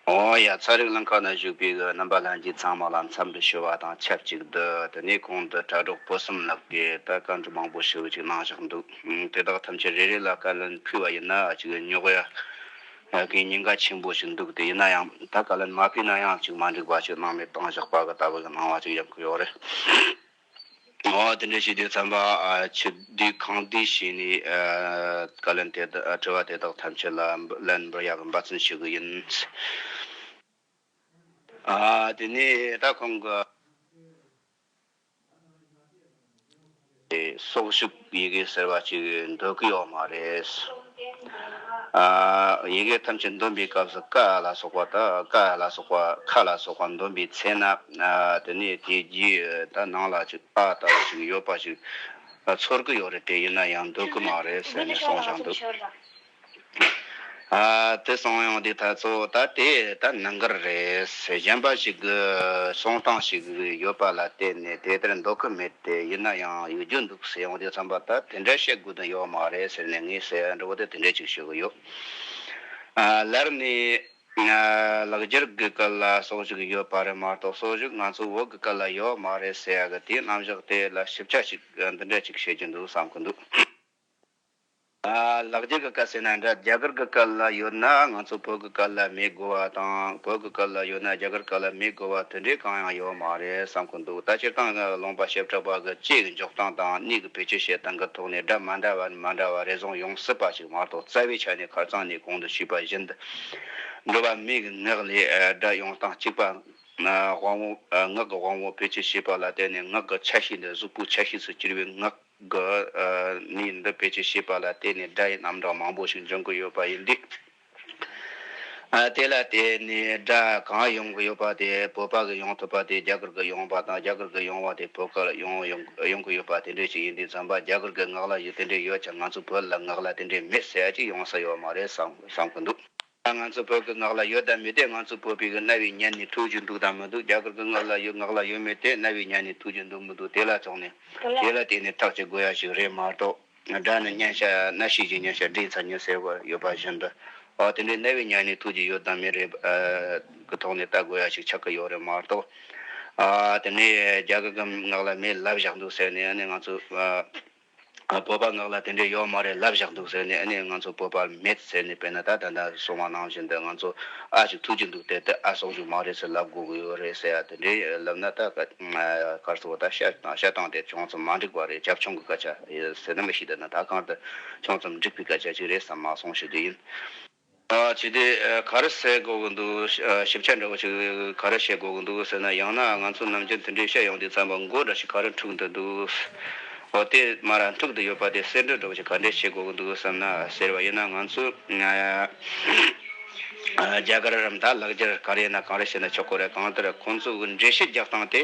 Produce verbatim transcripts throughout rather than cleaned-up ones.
ཨོ་ཡ། ཚན་རིག་ལམ་ཁ་ན་བཞུགས་པའི་གི་རྣམ་པ་ལྷན་རྒྱས་ཚང་མ་ལ་འཚམས་འདྲི་ཞུ་བ་དང་ཆབས་ཅིག་ཏུ། དེ་ནས་གོང་དུ་དྲ་གྲོགས་པོ་གསུམ་ལགས་ཀྱིས་ད་བཀའ་འདྲི་མང་པོ་ཞིག་ཅིག་གནང་བཞག་འདུག་ཨུམ། དེ་དག་ཐམས་ཅད་རེ་རེ་ལ་བཀའ་ལན་ཕུལ་བ་ཡིན་ན་ཅིག་རྙོག་ཡ་གི་ཉེན་ཁ་ཆེན་པོ་ཞིག་འདུག་དེ་ཡིན་ན་ཡང་ད་བཀའ་ལན་མ་ཕུལ་ན་ཡང་ཅིག་མ་འགྲིག་པ་ཞིག་སྣང་མེད་བཏང་བཞག་པ་གི་ལྟ་བུ་གི་སྣང་བ་ཅིག་ཡོང་གི་ཡོད་རེད། ཨོ། དེ་འདྲ་བྱས་དུས་ཙམ་པ། ཨ། ཆེ་བསྡུས་གང་བསྡུས་བྱས་ནས། ཨ། བཀའ་ལན་དེ་དག་ཨ། དྲི་བ་དེ་དག་ཐམས་ཅད་ལ་ལན་འབུལ་ཡག་གི་འབད་བརྩོན་ཞུ་གི་ཡིན། ཨ། དེ་ནས་ད་ཁོང་གི་སྲོག་ཞུགས་ཡི་གེ་ཟེར་བ་ཅིག་འདོད་གི་ཡོད་མ་རེད། ཨ། ཡི་གེ་ཐམས་ཅད་འདོན་པའི་སྐབས་སུ་ཀ་ལ་སོགས་པ་དང་ཀ་ལ་སོགས་པ་ཁ་ལ་སོགས་པ་འདོན་པའི་ཚེ་ན། ཨ། དེ་ནས་དེའི་རྗེས་ད་ནང་ལ་ཅིག་ཨ་ལྟ་བུ་ཞིག་ཡོད་པ་ཞིག་ཚོར་གི་ཡོད་རེད། དེ་ཡིན་ན་ཡང་འདོད་གི་མ་རེད་ཟེར་ནས་གསུངས་བཞག་འདུག་ཨ། དེ་གསུངས་ཡོང་དུས་ད་གཙོ་བོ་ད་དེ་ད་ནང་འགལ་རེད་ཟེར། གཞན་པ་ཞིག་གི་གསུང་སྟངས་ཤིག་ཡོད་པ་ལ་བརྟེན་ནས་དེ་ལྟར་འདོད་གི་མེད། དེ་ཡིན་ན་ཡང་ཡོད་རྒྱུ་འདུག་ཟེར་ཡོང་དུས་ཙམ་པ་ད་དེ་འདྲ་བཤད་དགོས་དོན་ཡོད་མ་རེད་ཟེར་ནས་ངས་ཟེར་ཡ་འདྲ་བོ་དེ་དེ་འདྲ་ཅིག་ཞུ་གི་ཡོད། ཨ། ལར་ནས། ཨ། ལེགས་སྦྱར་གྱི་སྐད་ལ་སྲོག་ཞུགས་ཡོད་པ་རེད་མ་གཏོགས་སྲོག་ཞུགས་ང་ཚོ་བོད་ཀྱི་སྐད་ལ་ཡོད་མ་རེད་ཟེར་ཡ་གི་དེའི་རྣམ་གཞག་དེ་ལ་ཞིབ་ཆ་ཞིག་འདི་འདྲ་ཅིག་བཤད་རྒྱུ་འདུག་བསམ་གི་འདུག་ཨ། ལེགས་སྦྱར་གྱི་སྐད་ཟེར་ན་འདྲ། རྒྱ་གར་གྱི་སྐད་ལ་ཡོད་ན་ང་ཚོ་བོད་ཀྱི་སྐད་ལ་མེད་དགོས་པ་དང་། བོད་ཀྱི་སྐད་ལ་ཡོད་ན་རྒྱ་གར་སྐད་ལ་མེད་དགོས་པ་དེ་འདྲའི་གང་ཡང་ཡོད་མ་རེད་བསམ་གི་འདུག་ད་སྤྱིར་བཏང་ལུང་པ་བྱེ་བྲག་པ་གི་སྤྱིའི་འཇོག་སྟངས་དང་གནས་ཀྱི་བེད་སྤྱོད་བྱེད་སྟངས་ཀྱི་ཐོག་ནས་སྒྲ་མ་འདྲ་བ་མ་འདྲ་བ་རེ་ཟུང་ཡོང་སྲིད་པ་ཞིག་མ་གཏོགས། རྩ་བའི་ཆ་ནས་ཁ་སང་ནས་གོང་དུ་ཞུས་པ་བཞིན་དུ། འགྲོ་བ་མིའི་ངག་ལས་སྒྲ་ཡོང་སྟངས་གཅིག་པ། དབང་བོ། ངག་གི་དབང་བོ་བེད་སྤྱོད་བྱས་པ་ལ་བརྟེན་ནས་ངག་གི་ཆ་ཤས་འདི་གཟུགས་པོའི་ཆ་ཤས་སུ་གྱུར་པའི་ངག་གི་ནུས་འདི་བེད་སྤྱོད་བྱས་པ་ལ་བརྟེན་ནས་སྒྲ་ཡི་རྣམ་གྲངས་མང་པོ་ཞིག་འབྱུང་གི་ཡོད་པ་ཡིན་དུས། ཨ། དེ་ལ་བརྟེན་ནས་སྒྲ་གང་ཡོང་གི་ཡོད་པ་དེ། བོད་པ་གི་ཡོང་ཐུབ་པ་དེ་རྒྱ་གར་གི་ཡོང་བ་དང་། རྒྱ་གར་གི་ཡོང་བ་དེ་བོད་སྐད་ཡོང་ཡོང་ཡོང་གི་ཡོད་པ་དེ་འདྲ་ཞིག་ཡིན་དུས་ཙམ་པ། རྒྱ་གར་གི་ངག་ལ་ཡོད་དེ་འདྲ་ཡོད་ཀྱང་ང་ཚོ་བོད་ལ་ངག་ལ་དེ་འདྲ་མེད་ཟེར་ཡ་ཅིག་ཡོང་ས་ཡོད་མ་རེད་བསམ་བསམ་གི་འདུག་ང་ཚོ་བོད་ཀྱི་ངག་ལ་ཡོད་དམ་མེད་དེ་ང་ཚོ་བོད་པའི་གི་རྣ་བའི་ཉན་ནས་ཐོས་རྒྱུ་འདུག་དམ་མི་འདུག་རྒྱ་གར་གྱི་ངག་ལ་ཡོད། ངག་ལ་ཡོད་མེད་དེ་རྣ་བའི་ཉན་ནས་ཐོས་རྒྱུ་འདུག་མི་འདུག་དེ་ལ་སོགས་ནས། དེ་ལ་བརྟེན་ནས་ཐག་གཅོད་དགོས་ཡ་ཞིག་རེད་མ་གཏོགས། སྒྲ་ནི་མཉན་བྱ་རྣ་ཤེས་ཀྱིས་མཉན་བྱ་སྒྲའི་མཚན་ཉིད་ཟེར་བ་ཡོད་པ་བཞིན་དུ། འོ། དེ་འདྲའི་རྣ་བའི་ཉན་ནས་ཐོས་རྒྱུ་ཡོད་དམ་མེད་རེད། ཨ། གི་ཐོག་ནས་ལྟ་དགོས་ཡ་ཞིག་ཆགས་ཀྱི་ཡོད་རེད་མ་གཏོགས། ཨ། དེ་ནས་རྒྱ་གར་གྱི་ངག་ལ་མེད་ལབ་བཞག་འདུག་ཟེར་ནས་ཨ་ནི་ང་ཚོ། ཨ། ཨ། བོད་པ་ངག་ལ་དེ་འདྲ་ཡོད་མ་རེད་ལབ་བཞག་འདུག་ཟེར་ནས། ཨ་ནི་ང་ཚོ་བོད་པ་མེད་ཟེར་ནས། དཔེར་ན་ད་ད་ལྟ་གསུངས་པ་ནང་བཞིན་དུ་ང་ཚོ་ཨ་ཞིག་ཐུག་གི་འདུག་དེ་དེ་ཨ་སོགས་ཞིག་མ་རེད་ཟེར་ལབ་དགོས་ཀྱི་ཡོད་རེད་ཟེར་ཡ་དེ་འདྲའི་ལབ་ན། ད་ག་གར་སོགས་ད་བཤད་བཤད་སྟངས་དེ་ཅུང་ཙམ་མ་འགྲིག་པ་རེད། རྒྱབ་ལྗོངས་ཀྱི་སྐད་ཆ་ཟེར་ན་མི་ཤེས། ད་ན་ད་གང་ལྟར་ཅུང་ཙམ་འགྲིག་པའི་སྐད་ཆ་ཅིག་རེད་བསམ་མ་སོང་ཞུ་རྒྱུ་ཡིན། ཨ། ཅི་སྟེ། ཨ། ག་རེ་ཟེར་དགོས་ཀྱི་འདུག་ཨ། ཞིབ་ཆ་འདྲ་བོ་ཞིག་ག་རེ་བཤད་དགོས་ཀྱི་འདུག་ཟེར་ན། ཡང་ན་ང་ཚོ་ནམ་རྒྱུན་དེ་འདྲའི་བཤད་ཡོང་དུས་ཙམ་པ་མགོ་འདྲ་ཞིག་ག་རེ་འཁྲུག་འདུག་འདུག་འོ། དེ་མར་འཁྲུག་འདུག་ཡོད་པ་དེ་སེལ་འདྲ་འདྲ་བོ་ཞིག་ག་འདྲས་བྱེད་དགོས་ཀྱི་འདུག་བསམ་ན། ཟེར་བ་ཡིན་ན་ང་ཚོ། ཨ། རྒྱ་གར་རམ་ད་ལེགས་སྦྱར་ག་རེ་ཡིན་ན་གང་རེ་བཤད་ན་ཆོག་གི་རེད། གང་ལྟར་ཁོང་ཚོ་གི་འགྲེལ་བཤད་རྒྱག་སྟངས་དེ།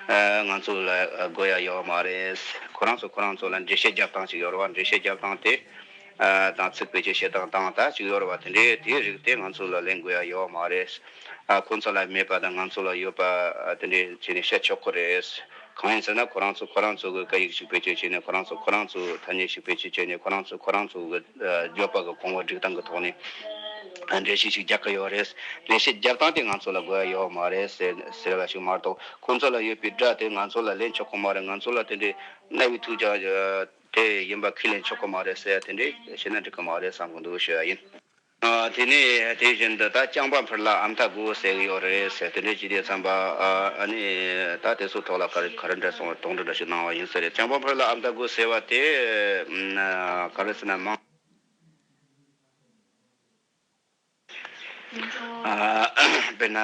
ཨ། ང་ཚོ་ལ་དགོས་ཡ་ཡོད་མ་རེད། ཁོ་རང་ཚོ་ཁོ་རང་ཚོ་ལ་འགྲེལ་བཤད་རྒྱབ་སྟངས་ཅིག་ཡོད་རེད་བ། འགྲེལ་བཤད་རྒྱབ་སྟངས་དེ། ཨ། དང་ཚིག་བེད་སྤྱོད་བྱེད་སྟངས་དང་ད་ཅིག་ཡོད་རེད་བ། དེ་འདྲའི་དེའི་རིགས་དེ་ང་ཚོ་ལ་ལེན་དགོས་ཡ་ཡོད་མ་རེད། ཨ། ཁོ་ཚོ་ལ་མེད་པ་དང་ང་ཚོ་ལ་ཡོད་པ། ཨ། དེ་འདྲའི་བྱས་ནས་བཤད་ཆོག་གི་རེད། གང་ཡིན་ཟེར་ན་ཁོ་རང་ཚོ་ཁོ་རང་ཚོ་གི་སྐད་ཡིག་ཅིག་བེད་སྤྱོད་བྱས་ནས། ཁོ་རང་ཚོ་ཁོ་རང་ཚོའི་ཐ་སྙད་ཅིག་བེད་སྤྱོད་བྱས་ནས། ཁོ་རང་ཚོ་ཁོ་རང་ཚོ་གི། ཨ། བརྗོད་པ་གི་གོང་བུ་སྒྲིག་སྟངས་ཀྱི་ཐོག་ནས། ཨ། འགྲེལ་བཤད་ཅིག་རྒྱག་གི་ཡོད་རེད། འགྲེལ་བཤད་རྒྱག་སྟངས་དེ་ང་ཚོ་ལ་དགོས་ཡ་ཡོད་མ་རེད་ཟེར་ཟེར་བ་ཞིག་མ་གཏོགས། ཁོ་ཚོ་ལ་ཡོད་པའི་སྒྲ་དེ་ང་ཚོ་ལ་ལེན་ཆོག་གི་མ་རེད། ང་ཚོ་ལ་དེ་འདྲའི་རྣ་བའི་ཐོས་རྒྱ་དེ་ཡིན་པ་ཁས་ལེན་ཆོག་གི་མ་རེད་ཟེར་ཡ་དེ་འདྲའི་བཤད་ན་འགྲིག་གི་མ་རེད་བསམ་གི་འདུག་ཞུ་ཡ་ཡིན། ཨ། དེ་ནས་དེ་བཞིན་དུ་ད་རྐྱང་པ་འཕུར་ལ་ཨ་མཐའ་དགོས་ཟེར་གི་ཡོད་རེད་ཟེར། དེ་འདྲའི་ཅི་དེ་བསམ་པ། ཨ། ཨ་ནི་ད་དེ་ཚོ་ཐོག་ལ་ག་རེ་ག་རེ་འདྲ་སོང་བ་དོགས་འདྲི་འདྲ་ཞིག་གནང་བ་ཡིན་ས་རེད། རྐྱང་པ་འཕུར་ལ་ཨ་མཐའ་དགོས་ཟེར་བ་དེ། ཨ། ག་རེ་ཟེར་ན་མང་། ཨ། དཔེར་ན་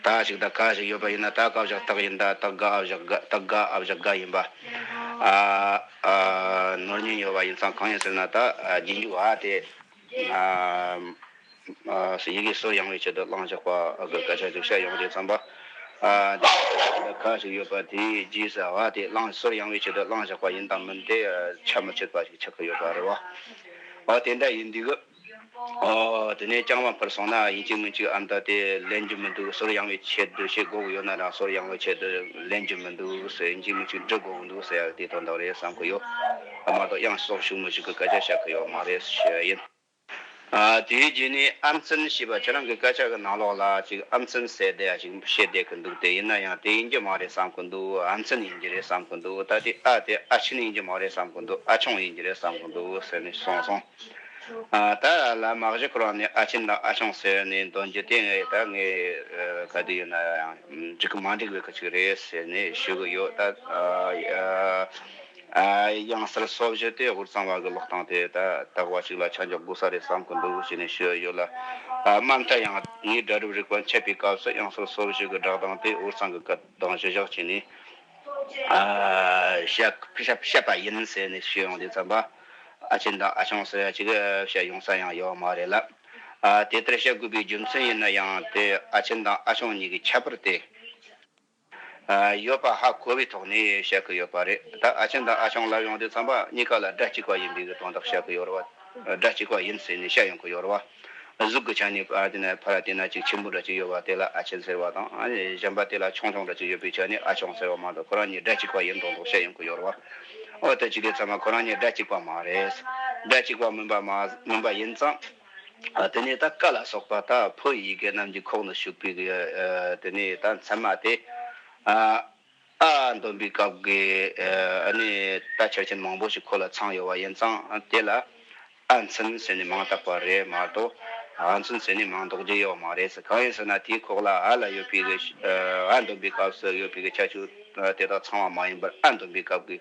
ད་ཞིག་ད་ག་ཞིག་ཡོད་པ་ཡིན་ན། ད་ག་བཞག་སྟག་ཡིན། ད་སྟག་ག་ཨ་བཞག་ག་སྟག་ག་ཨ་བཞག་ག་ཡིན་པ། ཨ། ཨ། ནོར་ཉིན་ཡོད་པ་ཡིན་ཙང་གང་ཡིན་ཟེར་ན། ད། ཨ། རྗེས་འཇུག་ཨ་དེ། ཨ། ཨ། ཡི་གེ་ཟོར་ཡང་བའི་ཆེད་དུ་བླངས་བཞག་པ་གི་སྐད་ཆ་ཅིག་བཤད་ཡོང་དུས་ཙམ་པ། ཨ། ད་ག་ཞིག་ཡོད་པ་དེའི་རྗེས་སུ་ཨ་དེ་བླངས། ཟོར་ཡང་བའི་ཆེད་དུ་བླངས་བཞག་པ་ཡིན་དང་མིན་དེ་ཆ་མི་ཆོད་པ་ཞིག་ཆགས་ཀྱི་ཡོད་པ་རེད་བ། ཨོ། དེ་འདྲ་ཡིན་དུས་གི། ཨོ། དེ་ནས་རྐྱང་པ་འཕུར་སོང་ན་ཡིན་གཅིག་མིན་གཅིག་ཨ་མཐའ་དེ་ལེན་རྒྱུ་མི་འདུག་ཟོར་ཡང་བའི་ཆེད་དུ་བྱེད་དགོས་ཀྱི་ཡོད་ན་རང་ཟོར་ཡང་བའི་ཆེད་དུ་ལེན་རྒྱུ་མི་འདུག་ཟེར། ཡིན་གཅིག་མིན་གཅིག་འབྲི་དགོས་ཀྱི་འདུག་ཟེར་ཡ་དེ་དོན་དག་རེད་བསམ་གི་ཡོད། ཨ། མ་གཏོགས་དབྱངས་སྲོག་ཞུགས་མི་ཞིག་གི་སྐད་ཆ་བཤད་གི་ཡོད་མ་རེད་ཞུ་ཡ་ཡིན། ཨ། དེའི་རྗེས་ནས་ཨ་མཚན་ཞེས་པ་ཁྱེད་རང་གི་སྐད་ཆ་གི་ནང་ལོགས་ལ་ཅིག་ཨ་མཚན་ཟེར་དེ་ཡ་ཅིག་བཤད་བསྡད་ཀྱི་འདུག་སྟེ། ཡིན་ན་ཡང་དེ་ཡིན་གྱི་མ་རེད་བསམ་གྱི་འདུག་ཨ་མཚན་ཡིན་གྱི་རེད་བསམ་གྱི་འདུག་ད་དེ་ཨ་དེ་ཨ་ཆེན་ཡིན་གྱི་མ་རེད་བསམ་གྱི་འདུག་ཨ་ཆུང་ཡིན་གྱི་རེད་བསམ་གྱི་འདུག་ཟེར་ནས་གསུངས་སོང་། ཨ། ད་ལ་མ་གཞི་ཁོ་རང་ནས་ཨ་ཆེན་དང་ཨ་ཆུང་ཟེར་ནས་འདོན་རྒྱུ་དེ། ངས་ད་ངས་ཨ་ག་དུས་ཡིན་ན་ཡང་འགྲིག་གི་མ་འགྲིག་པའི་ཁ་ཅིག་རེད་ཟེར་ནས་ཞུ་གི་ཡོད། ད་ཨ་ཨ་དབྱངས་གསལ་སོ་བཞི་དེ་དབུས་གཙང་བ་གི་ཀློག་སྟངས་དེ་ད་དག་པ་ཅིག་ལ་ཆ་འཇོག་དགོས་ས་རེད་བསམ་གི་འདུག་ཅེས་ནས་ཞུ་ཡོད་ལ། ཨ། མ་མཐའ་ཡང་ངས་སྒྲ་སྒྲུབ་རིག་པ་འཆད་པའི་སྐབས་སུ་དབྱངས་གསལ་སོ་བཞི་གི་སྒྲ་གདངས་དེ་དབུས་གཙང་གི་སྐད་གདངས་གཞིར་བཞག་བྱས་ནས། ཨ། བཤད་བཤད་བཤད་པ་ཡིན་ཟེར་ནས་ཞུ་ཡོང་དུས་ཙམ་པ། ཨ་ཆེན་དང་ཨ་ཆུང་ཟེར་ཡ་ཅིག་བཤད་ཡོང་ས་ཡང་ཡོད་མ་རེད་ལ། ཨ། དེ་ལྟར་བཤད་དགོས་པའི་རྒྱུ་མཚན་ཡིན་ན་ཡང་དེ་ཨ་ཆེན་དང་ཨ་ཆུང་གཉིས་ཀྱི་ཁྱད་པར་དེ། ཨ། ཡོད་པ་ཧ་གོ་བའི་ཐོག་ནས་བཤད་ཀྱི་ཡོད་པ་རེད། ད་ཨ་ཆེན་དང་ཨ་ཆུང་ལབ་ཡོང་དུས་ཙམ་པ་གཉིས་ཀ་ལ་སྒྲ་གཅིག་པ་ཡིན་པའི་གི་དོན་དག་བཤད་ཀྱི་ཡོད་རེད་བ། སྒྲ་གཅིག་པ་ཡིན་ཟེར་ནས་བཤད་ཡོང་གི་ཡོད་རེད་བ། གཟུགས་ཀྱི་ཆ་ནས་ཨ་དེ་ན་ཕ་ར་དེ་ན་ཅིག་ཆེན་པོ་འདྲ་ཅིག་ཡོད་པ་དེ་ལ་ཨ་ཆེན་ཟེར་བ་དང་། ཨ་ནི་གཞན་པ་དེ་ལ་ཆུང་ཆུང་འདྲ་ཅིག་ཡོད་པའི་ཆ་ནས་ཨ་ཆུང་ཟེར་བ་མ་གཏོགས་ཁོ་རང་གཉིས་སྒྲ་གཅིག་པ་ཡིན་དོན་དག་བཤད་ཡོང་གི་ཡོད་རེད་བ། འོ་དེ་བྱེད་དུས་ཙམ་པ་ཁོ་རང་གཉིས་སྒྲ་གཅིག་པ་མ་རེད། སྒྲ་གཅིག་པ་མིན་པ་མ་མིན་པ་ཡིན་ཙང་། ཨ། དེ་ནས་ད་ཀ་ལ་སོགས་པ་ད་ཕོ་ཡི་གེ་རྣམས་ཀྱི་ཁོག་ནས་ཞུགས་པའི་གི། ཨ། དེ་ནས་ད་མཚན་མ་དེ། ཨ། ཨ་འདོན་པའི་སྐབས་ཀྱི། ཨ་ནི་ད་ཆ་རྐྱེན་མང་པོ་ཞིག་ཁོ་ལ་ཚང་ཡོད་པ་ཡིན་ཙང་དེ་ལ་ཨ་མཚན་ཟེར་ནས་མིང་བཏགས་པ་རེད་མ་གཏོགས། ཨ་མཚན་ཟེར་ནས་མིང་འདོགས་རྒྱུ་ཡོད་མ་རེད་ཟེར། གང་ཡིན་ཟེར་ན་དེའི་ཁོག་ལ་ཨ་ལ་ཡོད་པའི་གི། ཨ་འདོན་པའི་སྐབས་སུ་ཡོད་པའི་གི་ཁྱད་ཆོས་དེ་དག་ཚང་བ་མ་ཡིན་པར། ཨ་འདོན་པའི་སྐབས་ཀྱི།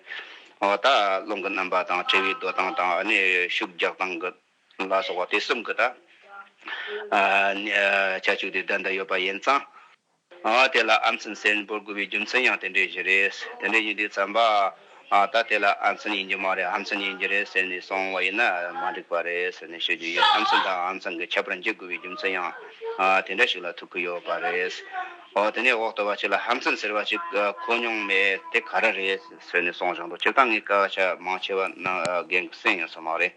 འོ་ད་རླུང་གི་རྣམ་པ་དང་བྲལ་བའི་འདོད་སྟངས་དང་། ཨ་ནི་ཤུགས་རྒྱག་སྟངས་ཀྱི་ལ་སོགས་པ་དེ་གསུམ་གྱི་ད། ཨ་ནི་ཨ་ཁྱད་ཆོས་དེ་ལྡན་ད་ཡོད་པ་ཡིན་ཙང་། ཨ། དེ་ལ་ཨ་མཚན་ཟེར་འབོད་དགོས་པའི་རྒྱུ་མཚན་ཡང་དེ་འདྲའི་ཞིག་རེད། དེ་འདྲ་ཡིན་དུས་ཙམ་པ། ཨ། ད་དེ་ལ་ཨ་མཚན་ཡིན་གྱི་མ་རེད། ཧ་མཚན་ཡིན་གྱི་རེད་ཟེར་ནས་གསུངས་པ་ཡིན་ན་མ་འགྲིག་པ་རེད་ཟེར་ནས་ཞུ་རྒྱུ་ཡིན། ཨ་མཚན་དང་ཨ་མཚན་གྱི་ཁྱད་པར་འབྱེད་དགོས་པའི་རྒྱུ་མཚན་ཡང་། ཨ། དེ་འདྲ་ཞིག་ལ་ཐུག་གི་ཡོད་པ་རེད། འོ་དེ་ནས་འོག་ཏུ་བ་ཅིག་ལ་ཧ་མཚན་ཟེར་བ་ཅིག་གོ་མྱོང་མེད། དེ་ག་རེ་རེད་ཟེར་ནས་གསུངས་བཞག་འདུག་སྤྱིར་བཏང་ངས་སྐད་ཆ་མང་ཆེ་བ་ན་རྒན་གྱིས་གསན་ཡོད་ས་མ་རེད།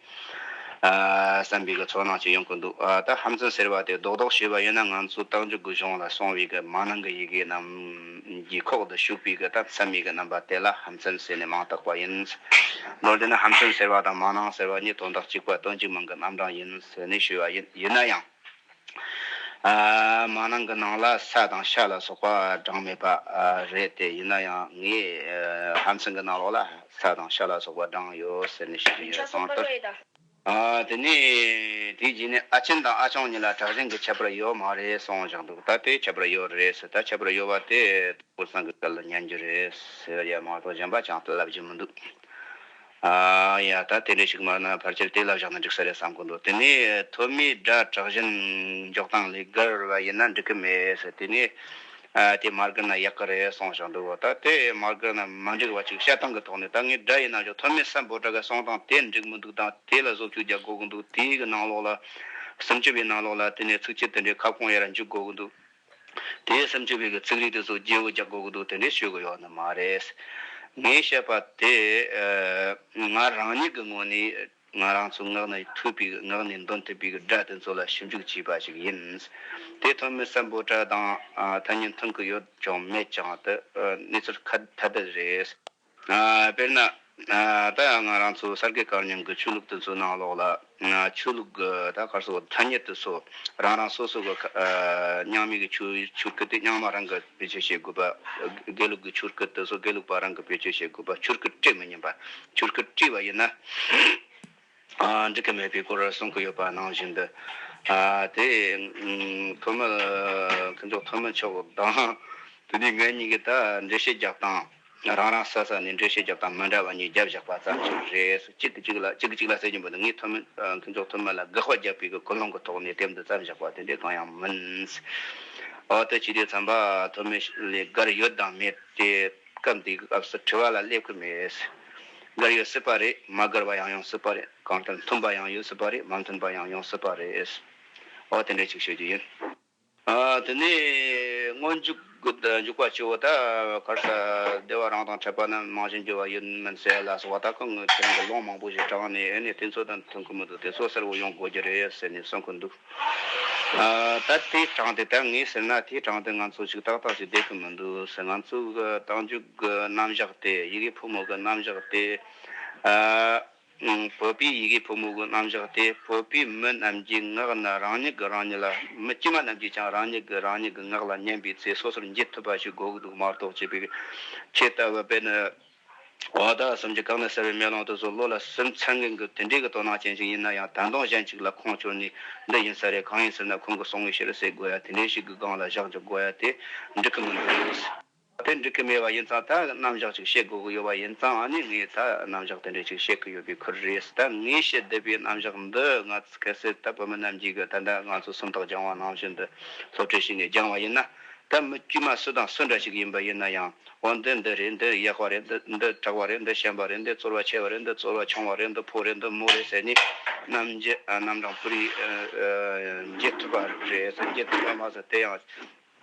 ཨ། བསམ་པའི་གི་ཚོར་སྣང་ཅིག་ཡོང་གི་འདུག་ཨ། ད་ཧ་མཚན་ཟེར་བ་དེ་རྡོག་རྡོག་ཞུས་པ་ཡིན་ན། ང་ཚོ་རྟགས་འཇུག་གི་གཞུང་ལ་གསུངས་པའི་གི་མ་ནིང་གི་ཡི་གེ་རྣམས་ཀྱི་ཁོག་ཏུ་ཞུགས་པའི་གི་ད་མཚན་མའི་གི་རྣམ་པ་དེ་ལ་ཧ་མཚན་ཟེར་ནས་མིང་བཏགས་པ་ཡིན། མདོར་བསྡུས་ན་ཧ་མཚན་ཟེར་བ་དང་མ་ནིང་ཟེར་བ་གཉིས་དོན་དག་གཅིག་པ་དོན་གཅིག་མིང་གི་རྣམ་གྲངས་ཡིན་ཟེར་ནས་ཞུས་པ་ཡིན། ཡིན་ན་ཡང་། ཨ། མ་ནིང་གི་ནང་ལ་ས་དང་ཤ་ལ་སོགས་པ་གྲངས་མེད་པ། ཨ། རེད་དེ། ཡིན་ན་ཡང་ངས། ཨ། ཧ་མཚན་གི་ནང་ལོགས་ལ་ས་དང་ཤ་ལ་སོགས་པ་གྲངས་ཡོད་ཟེར་ནས་ཞུ་རྒྱུ་ཡོད་སོང་དུ། ཨ། དེ་ནས་དེའི་རྗེས་ནས་ཨ་ཆེན་དང་ཨ་ཆུང་གཉིས་ལ་གྲགས་ཅན་གྱི་ཁྱད་པར་ཡོད་མ་རེད་གསུངས་བཞག་འདུག་ད་དེ་ཁྱད་པར་ཡོད་རེད་ཟེར། ད་ཁྱད་པར་ཡོད་པ་དེ་དབུས་གཙང་གི་སྐད་ལ་ཉན་རྒྱུ་རེད་ཟེར་ཡ་མ་གཏོགས་གཞན་པ་ཅང་ལབ་རྒྱུ་མི་འདུག་ཨ། ཡ། ད་དེ་འདྲ་ཞིག་མ་ན་ཕལ་ཆེར་དེ་ལབ་བཞག་ན་འགྲིག་ས་རེད་བསམ་གི་འདུག་དེ་ནས་ཐོན་མིའི་སྒྲ་གྲགས་ཅན་འཇོག་སྟངས་ལས་བརྒལ་བ་ཡིན་ན་འགྲིག་གི་མེད་ཟེར། དེ་ནས། ཨ། དེ་མ་བརྒལ་ན་ཡག་གི་རེད་གསུངས་བཞག་འདུག་ད་དེ་མ་བརྒལ་ན་མ་འགྲིག་པ་ཅིག་བཤད་སྟངས་ཀྱི་ཐོག་ནས། ད་ངས་སྒྲ་ཡི་རྣམ་གཞག་ཐོན་མི་སམ་བྷོ་ཊ་གི་གསུང་སྟངས་དེ་འགྲིག་མི་འདུག་དང་། དེ་ལ་བཟོ་བཅོས་རྒྱག་དགོས་ཀྱི་འདུག་དེའི་གི་ནང་ལོགས་ལ། སུམ་ཅུ་པའི་ནང་ལོགས་ལ་དེ་ནས་ཚིགས་བཅད་དེ་འདྲའི་ཁ་སྐོང་ཡར་འཇུག་དགོས་ཀྱི་འདུག་དེའི་སུམ་ཅུ་པའི་གི་ཚིག་རིས་དེ་ཚོ་བརྗེ་བོ་རྒྱག་དགོས་ཀྱི་འདུག་དེ་འདྲའི་ཤོད་ཀྱི་ཡོད་ནི་མ་རེད། ངས་བཤད་པ་དེ། ཨ། ང་རང་ཉིད་ཀྱི་ངོས་ནས། ང་རང་ཚོ་ངག་ནས་ཐོས་པའི། ངག་ནས་འདོན་ཐུབ་པའི་སྒྲ་དེ་ཚོ་ལ་ཞིབ་འཇུག་བྱས་པ་ཞིག་ཡིན། དེ་ཐོན་མི་སམ་བྷོ་ཊ་དང་། ཨ། ཐ་སྙད་མཐུན་གྱི་ཡོད་ཀྱང་མེད་ཀྱང་དེ། ཨ། གནས་ཚུལ་ཁ་ཐ་དད་རེད། ཨ། དཔེར་ན། ཨ། ད་ང་རང་ཚོ་གསར་བསྐལ་བཀའ་རྙིང་གི་ཆོས་ལུགས་དེ་ཚོའི་ནང་ལོགས་ལ། ཨ། ཆོས་ལུགས་ཀྱི་ད་ག་རེ་ཟེར་དགོས། ཐ་སྙད་དེ་ཚོ་རང་རང་སོ་སོ་གི། ཨ། རྙིང་མའི་གི་ཆོས་ཆོས་སྐད་དེ་རྙིང་མ་རང་གིས་བེད་སྤྱོད་བྱེད་དགོས་པ། དགེ་ལུགས་ཀྱི་ཆོས་སྐད་དེ་ཚོ་དགེ་ལུགས་པ་རང་གིས་བེད་སྤྱོད་བྱེད་དགོས་པ། ཆོས་སྐད་བྲིས་མི་ཉན་པ། ཆོས་སྐད་བྲིས་པ་ཡིན་ན། ཨ། འགྲིག་གི་མེད་པའི་སྐོར་གསུང་གི་ཡོད་པ་ནང་བཞིན་དུ། ཨ། དེ། ཨ། ཐོན་མི། ཨ། མཁན་མཆོག་ཐོན་མི་མཆོག་དང་། དེ་ནས་ངེད་གཉིས་ཀྱིས་ད་འགྲེལ་བཤད་རྒྱབ་སྟངས། རང་རང་ས་ས་ནས་འགྲེལ་བཤད་རྒྱབ་སྟངས་མི་འདྲ་བ་གཉིས་བརྒྱབ་བཞག་པ་ཙམ་ཞིག་རེད། གཅིག་གིས་གཅིག་ལ། གཅིག་གིས་གཅིག་ལ་ཟེར་གྱི་མི་འདུག་ངས་ཐོན་མི། ཨ། མཁན་མཆོག་ཐོན་མི་ལ་དགག་པ་རྒྱབ་པའི་གི་ཀུན་སློང་གི་ཐོག་ནས་དེབ་འདི་བརྩམས་བཞག་པ་དེ་འདྲ་གང་ཡང་མིན། འོ་དེ་བྱས་དུས་ཙམ་པ་ཐོན་མི་ལས་བརྒལ་ཡོད་དང་མེད་དེ། སྐབས་འདིའི་སྐབས་སུ་དྲི་བ་ལ་སླེབས་ཀྱི་མེད། བརྒལ་ཡོད་སྲིད་པ་རེད། མ་བརྒལ་བ་ཡང་ཡོང་སྲིད་པ་རེད། གང་ལྟར་མཐུན་པ་ཡང་ཡོད་སྲིད་པ་རེད། མ་མཐུན་པ་ཡང་ཡོང་སྲིད་པ་རེད། འོ་དེ་འདྲ་ཅིག་ཤོད་རྒྱུ་ཡིན། ཨ། དེ་ནས་སྔོན་འཇུག་གི་འཇུག་པ་ཆེ་བོ་ད་ག་རེ་ཟེར། བདེ་བ་རང་དང་ཕྲད་པ་རྣམས་རྨང་གཞི་འགྱུར་བ་ཡོད་མིན་ཟེར་ལ་སོགས་པ། ད་ཁོང་གིས་དེ་རིང་གི་ལུང་མང་པོ་ཞིག་དྲངས་ནས། ཨེ་ནས་དེ་ཚོ་དང་མཐུན་གི་མི་འདུག་དེ་ཚོ་གསལ་བོ་ཡོང་དགོས་ཀྱི་རེད་ཟེར་ནས་གསུང་གི་འདུག་ཨ། ད་དེའི་དྲངས་ཏེ། ད་ངས་ཟེར་ན་དེའི་དྲངས་ཏེ་ང་ཚོ་ཅིག་ཏག་ཏག་ཅིག་བསྡད་ཀྱི་མི་འདུག་ཟེར། ང་ཚོ་གི་རྟགས་འཇུག་གི་རྣམ་གཞག་དེ། ཡི་གེ་ཕོ་མོ་གི་རྣམ་གཞག་དེ། ཨ། བོད་པའི་ཡི་གེ་ཕོ་མོ་གི་རྣམ་གཞག་དེ་བོད་པའི་མི་རྣམས་ཀྱི་ངག་ན་རང་ཉིད་ཀྱིས་རང་ཉིད་ལ། མི་དཀྱུས་མ་རྣམས་ཀྱིས་ཀྱང་རང་ཉིད་ཀྱིས་རང་ཉིད་ཀྱི་ངག་ལ་ཉན་པའི་ཚེ་སོ་སོར་འབྱེད་ཐུབ་པ་ཞིག་དགོས་ཀྱི་འདུག་མ་གཏོགས། བྱས་པའི་ཁྱེད་ལྟ་བུ་དཔེར་ན། འོ་ད་གསུམ་གྱི་གང་ན་གསལ་བའི་མེ་ལོང་དེ་ཚོ་བློ་ལ་སིམ་ཚར་མཁན་གྱི་དེ་འདྲའི་གི་དོ་སྣང་ཅན་ཞིག་ཡིན་ན་ཡང་། ད་དུང་གཞན་ཞིག་ལ་ཁུངས་བཅོལ་ནས་འདི་ཡིན་ས་རེད། གང་ཡིན་ཟེར་ན་ཁོང་གིས་གསུང་བའི་ཕྱིར་ཟེར་དགོས་ཡ་དེ་འདྲའི་ཞིག་གི་སྒང་ལ་བཞག་འཇོག་དགོས་ཡ་དེ་འགྲིག་གི་མི་འདུག་དེ་འགྲིག་གི་མེད་པ་ཡིན་ཙང་། ད་རྣམ་གཞག་ཅིག་བཤད་དགོས་ཀྱི་ཡོད་པ་ཡིན་ཙང་། ཨ་ནི་ངས་ད་རྣམ་གཞག་དེ་འདྲ་ཅིག་བཤད་ཀྱི་ཡོད་པའི་ཁུལ་རེད། ད་ངས་བཤད་བསྡད་པའི་རྣམ་གཞག་འདི། ང་ཚོ་གལ་སྲིད་ད་བོད་མི་རྣམས་ཀྱིས་གི་ད་ལྟ་ང་ཚོ་སུམ་རྟགས་སྦྱང་བ་ནང་བཞིན་དུ་སློབ་ཁྲིད་བྱས་ནས་སྦྱངས་པ་ཡིན་ན། ད་མི་དཀྱུས་མ་སུ་དང་སུ་འདྲ་ཞིག་ཡིན་པ་ཡིན་ན་ཡང་། འོ་འདི་འདི་རེད། འདི་ཡག་པ་རེད། འདི་འདི་དྲག་པ་རེད། འདི་ཞན་པ་རེད། འདི་རྩོལ་བ་ཆེ་བ་རེད། འདི་རྩོལ་བ་ཆུང་བ་རེད། འདི་ཕོ་རེད། འདི་མོ་རེད་ཟེར་ནས་རྣམ་འབྱེད། ཨ། རྣམ་གྲངས་པུ་རིས། ཨ། ཨ། འབྱེད་ཐུབ་པ་རེད་ཟེར། འབྱེད་ཐུབ་པ་མ་ཟད་དེ་ཡང་།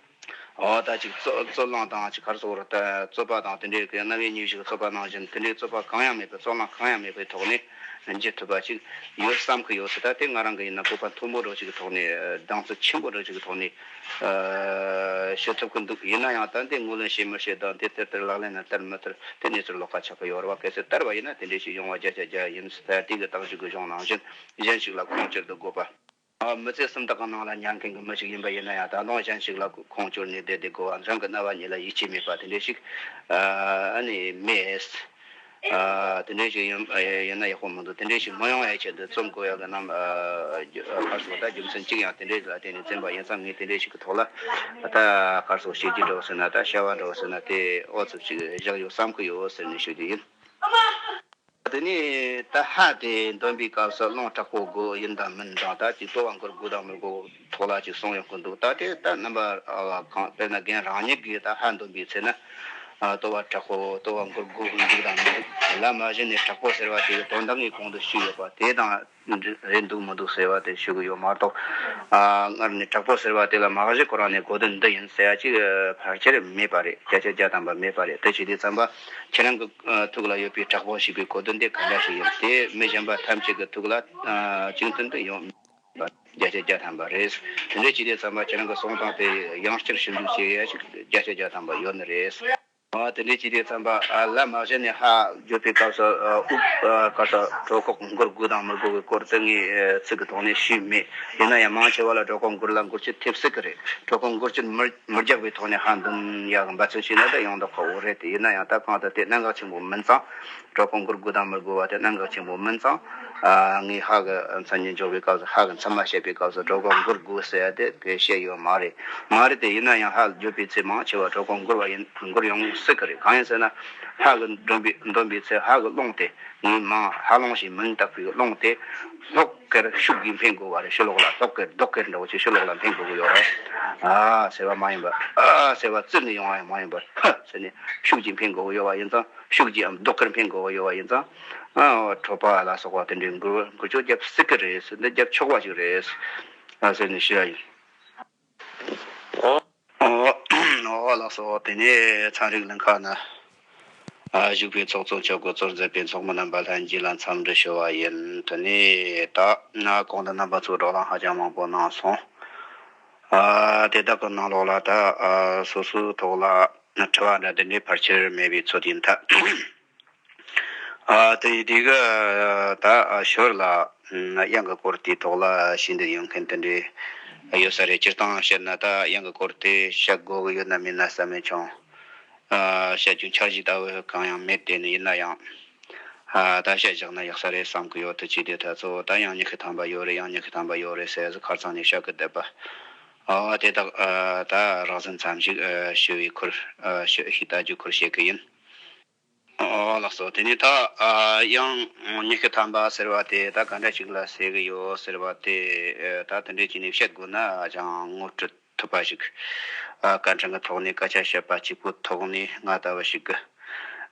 འོ་ད་ཅིག་རྩོད་རྩོད་གླེང་དང་ཅིག་ག་རེ་ཟེར་དགོས་རེད། ད་རྩོད་པ་དང་དེ་འདྲའི་གི་རྣམ་དབྱེ་གཉིས་ཤིག་རྩོད་པ་ནང་བཞིན་དེ་འདྲའི་རྩོད་པ་གང་ཡང་མེད་པའི། རྩོད་གླེང་གང་ཡང་མེད་པའི་ཐོག་ནས་འབྱེད་ཐུབ་པ་ཅིག་ཡོད་བསམ་གི་ཡོད་ཟེར། ད་དེ་ང་རང་གི་ཡིན་ན་བོད་པ་མཐོན་པོ་འདྲ་ཅིག་གི་ཐོག་ནས། ཨ། གདེང་ཚོད་ཆེན་པོ་འདྲ་ཅིག་གི་ཐོག་ནས། ཨ། ཞུ་ཐུབ་ཀྱི་འདུག་ཡིན་ན་ཡང་ད་འདི་ངོས་ལེན་བྱེད་མི་བྱེད་དང་། དེ་ལྟར་ལྟར་ལག་ལེན་ལ་བསྟར་མི་བསྟར་དེ་གནས་ཚུལ་ལོགས་ཀ་ཆགས་ཀྱི་ཡོད་རེད་པ། གལ་སྲིད་བསྟར་བ་ཡིན་ན་དེ་འདྲའི་ཞིག་ཡོང་བ་བརྒྱ་ཆ་བརྒྱ་ཡིན་ཟེར། དེ་གི་སྟངས་ཤིག་གི་གཞུང་ནང་བཞིན་གཞན་ཞིག་ལ་ཁུངས་བཅོལ་དུ་དགོས་པ། ཨ། མི་ཚེ་སུམ་རྟགས་ཀྱི་ནང་ལ་ཉལ་མཁན་གྱི་མི་ཞིག་ཡིན་པ་ཡིན་ན་ཡང་། ད་དུང་གཞན་ཞིག་ལ་ཁུངས་བཅོལ་ནས་བསྡད་བསྡད་དགོས་པ། རང་གི་རྣ་བ་གཉིས་ལ་ཡིད་ཆེས་མེད་པ་དེ་འདྲའི་ཞིག་ཨ་ནི་མེད། ཨ། དེ་འདྲའི་ཞིག་ཡིན་ཡིན་ན་ཡག་པོ་མི་འདུག་དེ་འདྲའི་ཞིག་མི་ཡོང་ཡ་ཆེད་དུ་རྩོམ་དགོས་ཡ་གི་རྣམ། ཨ། ག་རེ་ཟེར། ད་རྒྱུ་མཚན་གཅིག་ཡང་དེ་འདྲའི་ལ་བརྟེན་ནས་བརྩམས་པ་ཡིན་ཙང་། ངས་དེ་འདྲའི་ཞིག་གི་ཐོག་ལ་ད་ག་རེ་ཟེར། བཤད་རྒྱུ་འདྲ་བོ་ཟེར་ན། ད་བྱ་བ་འདྲ་བོ་ཟེར་ན་དེ་ཨོ་ཙམ་ཞིག་བཞག་ཡོད་བསམ་གི་ཡོད་ཟེར་ནས་ཞུ་རྒྱུ་ཡིན། དེ་ནས་ད་ཧ་དེ་འདོན་པའི་སྐབས་སུ་རླུང་དྲག་པོ་དགོས་ཡིན་དང་མིན་དང་། ད་ཅིག་ལྟོ་བ་འགུར་དགོས་དང་མི་དགོས་ཐོག་ལ་ཅིག་གསུངས་ཡོང་གི་འདུག་ད་དེ་ད་རྣམ་པ་གང་། དཔེར་ན་རྒན་རང་ཉིད་ཀྱིས་ད་ཧ་འདོན་པའི་ཚེ་ན། ཨ། ལྟོ་བ་དྲག་པོ། ལྟོ་བ་འགུར་དགོས་ཀྱི་འདུག་དང་མི་འདུག་ལ་མ་གཞི་ནས་དྲག་པོ་ཟེར་བ་དེ་དོན་དག་ངས་གོང་དུ་ཞུས་ཡོད་པ་དེ་དང་རེད་འདུག་མི་འདུག་ཟེར་བ་དེ་ཞུ་གི་ཡོད་མ་གཏོགས། ཨ། སྔར་ནས་དྲག་པོ་ཟེར་བ་དེ་ལ་མ་གཞི་ཁོ་རང་ནས་གོ་དོན་འདི་ཡིན་ཟེར་ཡ་ཅིག་ཕལ་ཆེར་མེད་པ་རེད། བརྒྱ་ཆ་བརྒྱ་ཐམ་པ་མེད་པ་རེད། དེ་བྱས་དུས་ཙམ་པ་ཁྱེད་རང་གི་ཐུགས་ལ་ཡོད་པའི་དྲག་པོ་ཞེས་པའི་གོ་དོན་དེ་ག་འདྲ་ཞིག་ཡིན། དེ་མི་གཞན་པ་ཐམས་ཅད་ཀྱི་ཐུགས་ལ་གཅིག་མཐུན་དུ་ཡོང་། བརྒྱ་ཆ་བརྒྱ་ཐམ་པ་རེད། དེ་འདྲ་བྱས་དུས་ཙམ་པ་ཁྱེད་རང་གི་གསུང་སྟངས་དེ་ཡང་བསྐྱར་ཞིབ་འཇུག་བྱེད་ཡ་ཞིག་བརྒྱ་ཆ་བརྒྱ་ཐམ་པ་ཡོད་ནི་རེད། ཨ། དེ་འདྲ་བྱས་དུས་ཙམ་པ། ཨ། ལ་མ་གཞི་ནས་ཧ་བརྗོད་པའི་སྐབས་སུ། ཨ། དབུགས། ཨ། ག་ས། གྲོད་ཁོག་འགུར་དགོས་དང་མི་དགོས་ཀྱི་སྐོར་དེ་ངས། ཨ། ཚིག་གི་ཐོག་ནས་ཞུས་མེད། ཡིན་ན་ཡང་མང་ཆེ་བ་ལ་གྲོད་ཁོག་འགུར་ལ་འགུར་རྒྱུ་ཐེབས་སྲིད་ཀྱི་རེད། གྲོད་ཁོག་འགུར་རྒྱུ་མི་མི་རྒྱག་པའི་ཐོག་ནས་ཧ་འདོན་ཡག་འབད་བརྩོན་བྱས་ན་ད་ཡོང་མདོག་ཁ་པོ་རེད་དེ། ཡིན་ན་ཡང་ད་གང་ལྟར་དེ་གནད་འགག་ཆེན་པོ་མིན་ཙང་། གྲོད་ཁོག་འགུར་དགོས་དང་མི་དགོས་པ་དེ་གནད་འགག་ཆེན་པོ་མིན་ཙང་། ཨ། ངས་ཧ་གི་མཚན་ཉིད་འཇོག་པའི་སྐབས་སུ། ཧ་གི་མཚན་མ་བཤད་པའི་སྐབས་སུ་གྲོད་ཁོག་འགུར་དགོས་ཟེར་ཡ་དེ་གས་བཤད་ཡོད་མ་རེད། མ་རེད་དེ། ཡིན་ན་ཡང་ཧ་བརྗོད་པའི་ཚེ་མང་ཆེ་བ་གྲོད་ཁོག་འགུར་བ་ཡིན། འགུར་ཡོང་སྲིད་ཀྱི་རེད། གང་ཡིན་ཟེར་ན། ཧ་གི་འདོན་པའི། འདོན་པའི་ཚེ་ཧ་གི་རླུང་དེ། ངས་མང་ཧ་ལུང་ཞེས་མིང་བཏགས་པའི་རླུང་དེ་ལྷོག་གེར་ཤུགས་ཀྱིས་འཕེན་དགོས་པ་རེད། ཕྱི་ལོགས་ལ། ལྷོག་གེར་ལྡོག་གེར་འདྲ་བོ་ཅིག་ཕྱི་ལོགས་ལ་འཕེན་དགོས་ཀྱི་ཡོད་རེད། ཨ་ཟེར་བ་མ་ཡིན་པར། ཨ་ཟེར་བ་བཙིར་ནས་ཡོང་བ་ཡང་མ་ཡིན་པར། ཧ་ཟེར་ནས་ཤུགས་ཀྱིས་འཕེན་དགོས་ཀྱི་ཡོད་པ་ཡིན་ཙང་། ཤུགས་ཀྱིས་ཨ་ལྡོག་གེར་འཕེན་དགོས་ཀྱི་ཡོད་པ་ཡིན་ཙང་། ཨ། གྲོད་པ་ལ་སོགས་པ་དེ་འདྲའི་འགུལ། འགུལ་སྐྱོད་རྒྱབ་སྲིད་ཀྱི་རེད། འདི་རྒྱབ་ཆོག་པ་ཞིག་རེད། ཨ་ཟེར་ནས་ཞུ་ཡ་ཡིན། ཨོ། ཨོ། ཨོ་ལགས་སོ། དེ་ནས་ཚན་རིག་གླིང་ཁ་ན། ཨ། བཞུགས་པའི་ཚོགས་གཙོ་མཆོག་གིས་གཙོ་འཛིན་པའི་ཚོགས་མི་རྣམ་པ་ལྷན་རྒྱས་ལ་འཚམས་འདྲི་ཞུ་བ་ཡིན། དེ་ནས་ད་ན་གོང་དུ་རྣམ་པ་ཚོས་བགྲོ་གླེང་ཧ་ཅང་མང་པོ་གནང་སོང་། ཨ། དེ་དག་གི་ནང་ལོགས་ལ་ད། ཨ། སོ་སོའི་ཐོག་ལ་དྲི་བ་འདྲ་དེ་འདྲའི་ཕལ་ཆེར་མེད་པའི་ཚོད་ཡིན་ཐལ། ཨ། དེ་ཡི་དེ་གི་ད་ཞོར་ལ། ཨ། དབྱངས་ཀྱི་སྐོར་དེའི་ཐོག་ལ་ཤེས་འདོད་ཡོད་མཁན་དེ་འདྲའི་ཡོད་ས་རེད། སྤྱིར་བཏང་བཤད་ན་ད་དབྱངས་ཀྱི་སྐོར་དེ་བཤད་དགོས་ཀྱི་ཡོད་ན་མེད་ན་བསམ་མེད་བྱུང་། ཨ། བཤད་རྒྱུ་འཆར་གཞི་ལྟ་བུ་གང་ཡང་མེད། དེ་ནི་ཡིན་ན་ཡང་། ཨ། ད་བཤད་བཞག་ན་ཡག་ས་རེད་བསམ་གྱི་ཡོད། དེ་བྱས་དུས་ད་གཙོ་བོ་ད་དབྱངས་ཉི་ཤུ་ཐམ་པ་ཡོད་རེད། དབྱངས་ཉི་ཤུ་ཐམ་པ་ཡོད་རེད་ཟེར་ཟིག་ཁ་རྩང་ནས་བཤད་གི་བསྡད་པ། ཨ། དེ་དག། ཨ། ད་རགས་ཟིན་ཙམ་ཞིག་ཨ། ཞུ་བའི་ཁུལ། ཨ། ཞུ་ཞིག་ལྟ་རྒྱུ་ཁུལ་བྱེད་གི་ཡིན། ཨོ་ལགས་སོ། དེ་ནས་ད། ཨ། དབྱངས་ཉི་ཤུ་ཐམ་པ་ཟེར་བ་དེ་ད་ག་འདྲ་ཞིག་ལ་ཟེར་གི་ཡོད་ཟེར་བ་དེ། ཨ། ད་དེ་འདྲ་བྱས་ནས་བཤད་དགོས་ན་ཧ་ཅང་ངོ་སྤྲོད་ཐུབ་པ་ཞིག་ཨ། སྐར་འཕྲེང་གི་ཐོག་ནས་སྐད་ཆ་བཤད་པ་གཅིག་པུའི་ཐོག་ནས་ང་ལྟ་བུ་ཞིག་གི།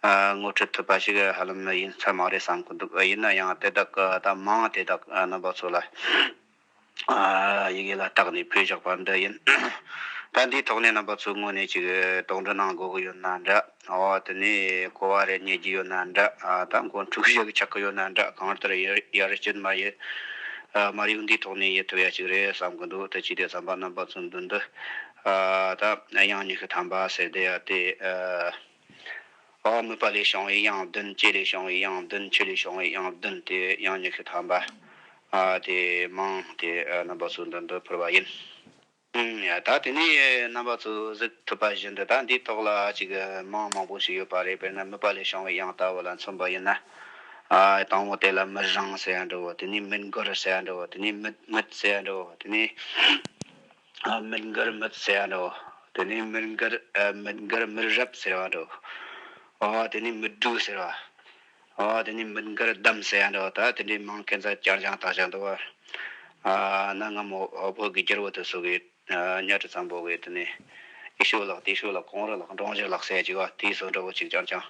ཨ། ངོ་སྤྲོད་ཐུབ་པ་ཞིག་ཧ་ལམ་ཡིན་ས་མ་རེད་བསམ་གི་འདུག་ཨ། ཡིན་ན་ཡང་དེ་དག་གི་ད་མིང་དེ་དག་ཨ། རྣམ་པ་ཚོ་ལ། ཨ། ཡི་གེ་ལ་བཏགས་ནས་ཕུལ་བཞག་པ་འདི་ཡིན། ད་འདིའི་ཐོག་ནས་རྣམ་པ་ཚོའི་ངོས་ནས་ཅིག་དོགས་འདྲི་གནང་དགོས་ཀྱི་ཡོད་ན་འདྲ། འོ། དེ་ནས་གོ་བ་རེ་རྙེད་རྒྱུ་ཡོད་ན་འདྲ། ཨ། ད་མགོ་འཁྲུག་བཞག་གི་ཆགས་ཀྱི་ཡོད་ན་འདྲ། གང་ལྟར་ཡར་ཡར་སྐྱོད་མ་ཡི། ཨ། མར་ཡུག་འདིའི་ཐོག་ནས་ཡེད་ཐུབ་ཡ་ཅིག་རེད་བསམ་གི་འདུག་དེ་བྱས་ཏེ་བསམ་པ་རྣམ་པ་ཚོའི་མདུན་དུ། ཨ། ད་དབྱངས་ཉི་ཤུ་ཐམ་པ་ཟེར་བསྡད་ཡ་དེ། ཨ། ཨོ། མིད་པ་ལས་བྱུང་བའི་དབྱངས་བདུན། ལྕེ་ལས་བྱུང་བའི་དབྱངས་བདུན། མཆུ་ལས་བྱུང་བའི་དབྱངས་བདུན་ཏེ་དབྱངས་ཉི་ཤུ་ཐམ་པ། ཨ། དེ་མིང་དེ་ཨ་རྣམ་པ་ཚོ་མདུན་དུ་ཕུལ་བ་ཡིན། ཨུམ། ཡ། ད་དེ་ནས་རྣམ་པ་ཚོ་གཟིགས་ཐུབ་པ་བཞིན་དུ་ད་འདིའི་ཐོག་ལ་ཅིག་མིང་མང་པོ་ཞིག་ཡོད་པ་རེད། དཔེར་ན་མིད་པ་ལས་བྱུང་བའི་དབྱངས་ལྟ་བུ་ལ་མཚོན་པ་ཡིན་ན། ཨ། དང་པོ་དེ་ལ་མིད་རང་ཟེར་ཡ་འདྲ་བོ། དེ་ནས་མིད་མགུར་ཟེར་ཡ་འདྲ་བོ། དེ་ནས་མིད་མིད་ཟེར་ཡ་འདྲ་བོ། དེ་ནས། ཨ། མིད་མགུར་མིད་ཟེར་བ་འདྲ་བོ། དེ་ནས་མིད་མགུར། ཨ། མིད་མགུར་མིད་རབ་ཟེར་བ་འདྲ་བོ། ཨོ། དེ་ནས་མིད་འབྲུ་ཟེར་བ། ཨོ། དེ་ནས་མིད་མགུར་འདམ་ཟེར་བ་འདྲ་བོ། ད་དེ་འདྲའི་མིང་ཁྱད་མཚར་རྐྱང་རྐྱང་བཏགས་བཞག་འདུག་བ། ཨ། གནའ་སྔ་མོ་བོད་ཀྱི་རྒྱལ་པོ་དེ་ཚོ་གིས། ཨ། གཉའ་ཁྲི་བཙན་པོ་གིས་དེ་ནས་ཡེ་ཤེས་ལགས་བདེ་ཤེས་ལགས་གངས་རི་ལགས་འབྲོང་གཞི་ལགས་ཟེར་གྱི་བ། དེའི་བཟོ་འདྲ་བོ་ཅིག་རྐྱང་རྐྱང་།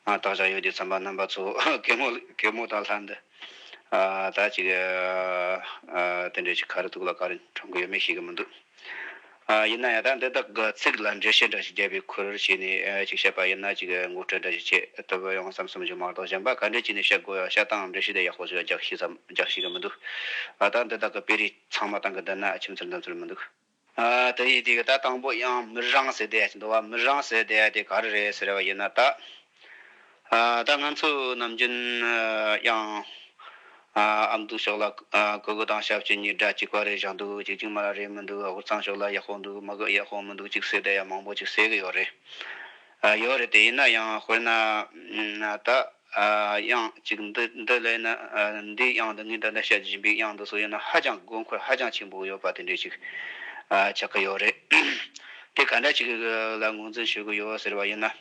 ཨ། བཏགས་བཞག་ཡོད་དུས་ཙམ་པ་རྣམ་པ་ཚོ་གད་མོ་གད་མོ་དང་ལྷན་དུ། ཨ། ད་ཅིག་ཨ། དེ་འདྲ་ཅིག་ག་རེ་འདུག་ལ་ག་རེ་འཁྲུངས་གི་ཡོད་མེད་ཤེས་གི་མི་འདུག། ཨ། ཡིན་ན་ཡང་ད་འདི་དག་གི་ཚིག་ལ་འགྲེལ་བཤད་འདྲ་ཞིག་བརྒྱབ་པའི་ཁུལ་བྱས་ནས། ཨ། ཅིག་བཤད་པ་ཡིན་ན་ཅིག་ངོ་སྤྲོད་འདྲ་ཞིག་བྱེད་ཐུབ་ཡོང་བསམ་བསམ་ཞིག་མ་གཏོགས། གཞན་པ་ག་འདྲ་བྱས་ནས་བཤད་དགོས་ཡ། བཤད་སྟངས་འགྲེལ་བཤད་དེ་ཡག་པོ་ཞིག་རྒྱག་ཤེས་སམ་རྒྱག་ཤེས་གི་མི་འདུག། ཨ། ད་འདི་དག་གི་དཔེ་རིས་ཚང་མ་བཏང་གི་བསྡད་ན་ཨ། ཁྱིམ་ཚུལ་འདམ་ཚུལ་མི་འདུག། ཨ། དེ་ཡིན་དུས་ད་དང་པོ་དབྱངས་མིད་རང་ཟེར་བསྡད་ཡ་ཅིག་འདུག་བ། མིད་རང་ཟེར་བསྡད་ཡ་དེ་ག་རེ་རེད་ཟེར་བ་ཡིན་ན། ད། ཨ། ད་ང་ཚོ་ནམ་རྒྱུན་ཨ་དབྱངས། ཨ། ཨ་མདོ་ཕྱོགས་ལ། ཨ། གུ་གུ་དང་ཞབས་ཀྱུ་གཉིས་སྒྲ་གཅིག་པ་རེད་བཞག་འདུག། གཅིག་གཅིག་མ་ལ་རེད་མི་འདུག། ཧུར་ཚང་ཕྱོགས་ལ་ཡག་པོ་འདུག། མ་གི་ཡག་པོ་མི་འདུག་ཅིག་ཟེར་བསྡད་ཡ་མང་པོ་ཅིག་ཟེར་གི་ཡོད་རེད། ཨ། ཡོད་རེད། དེ་ཡིན་ན་ཡང་དཔེར་ན། ཨ། ད། ཨ། དབྱངས་ཅིག་འདི་འདི་ལ་ཡིན་ན། ཨ། འདིའི་དབྱངས་འདི་ངས་ད་ལྟ་བཤད་བཞིན་པའི་དབྱངས་འདི་ཚོ་ཡིན་ན་ཧ་ཅང་དགོས་མཁོ་ཧ་ཅང་ཆེན་པོ་ཡོད་པ་དེ་འདྲ་ཞིག། ཨ། ཆགས་ཀྱི་ཡོད་རེད། དེ་ག་འདྲ་ཞིག་ལ་ངོས་འཛིན་ཞུ་གི་ཡོད་ཟེར་བ་ཡིན་ན།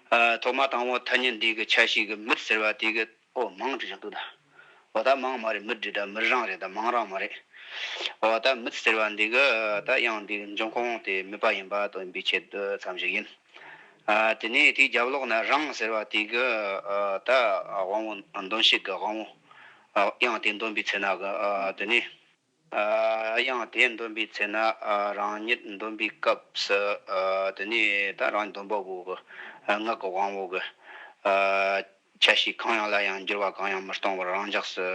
ཨ། ཐོག་མ་དང་པོ་ཐ་སྙད་འདི་གི་ཆ་ཤས་ཀྱི་མིད་ཟེར་བ་དེ་གི། ཨོ། མིང་བྲིས་བཞག་འདུག་ད། འོ། ད་མིང་མ་རེད། མིད་བྲིས་ད། མིད་རང་རེད། ད་མིད་རང་མ་རེད། འོ། ད་མིད་ཟེར་བ་འདི་གི་ད་དབྱངས་འདི་གི་འབྱུང་ཁུངས་དེ་མིད་པ་ཡིན་པ་སྟོན་པའི་ཆེད་དུ་ཙམ་ཞིག་ཡིན། ཨ། དེ་ནས་དེའི་རྒྱབ་ལོགས་ན་རང་ཟེར་བ་དེ་གི། ཨ། ད་དབང་པོ་འདོན་བྱེད་ཀྱི་དབང་པོ། ཨ། དབྱངས་དེ་འདོན་པའི་ཚེ་ན་གི། ཨ། དེ་ནས། ཨ། དབྱངས་དེ་འདོན་པའི་ཚེ་ན། ཨ། རང་ཉིད་འདོན་པའི་སྐབས་སུ། ཨ། དེ་ནས་ད་རང་འདོན་པ་པོ་གི། ཨ། ངག་གི་དབང་པོ་གི། ཨ། ཆ་ཤས་གང་ཡང་ལ་ཡང་འགྱུར་བ་གང་ཡང་མི་གཏོང་བར་རང་འཇགས་སུ་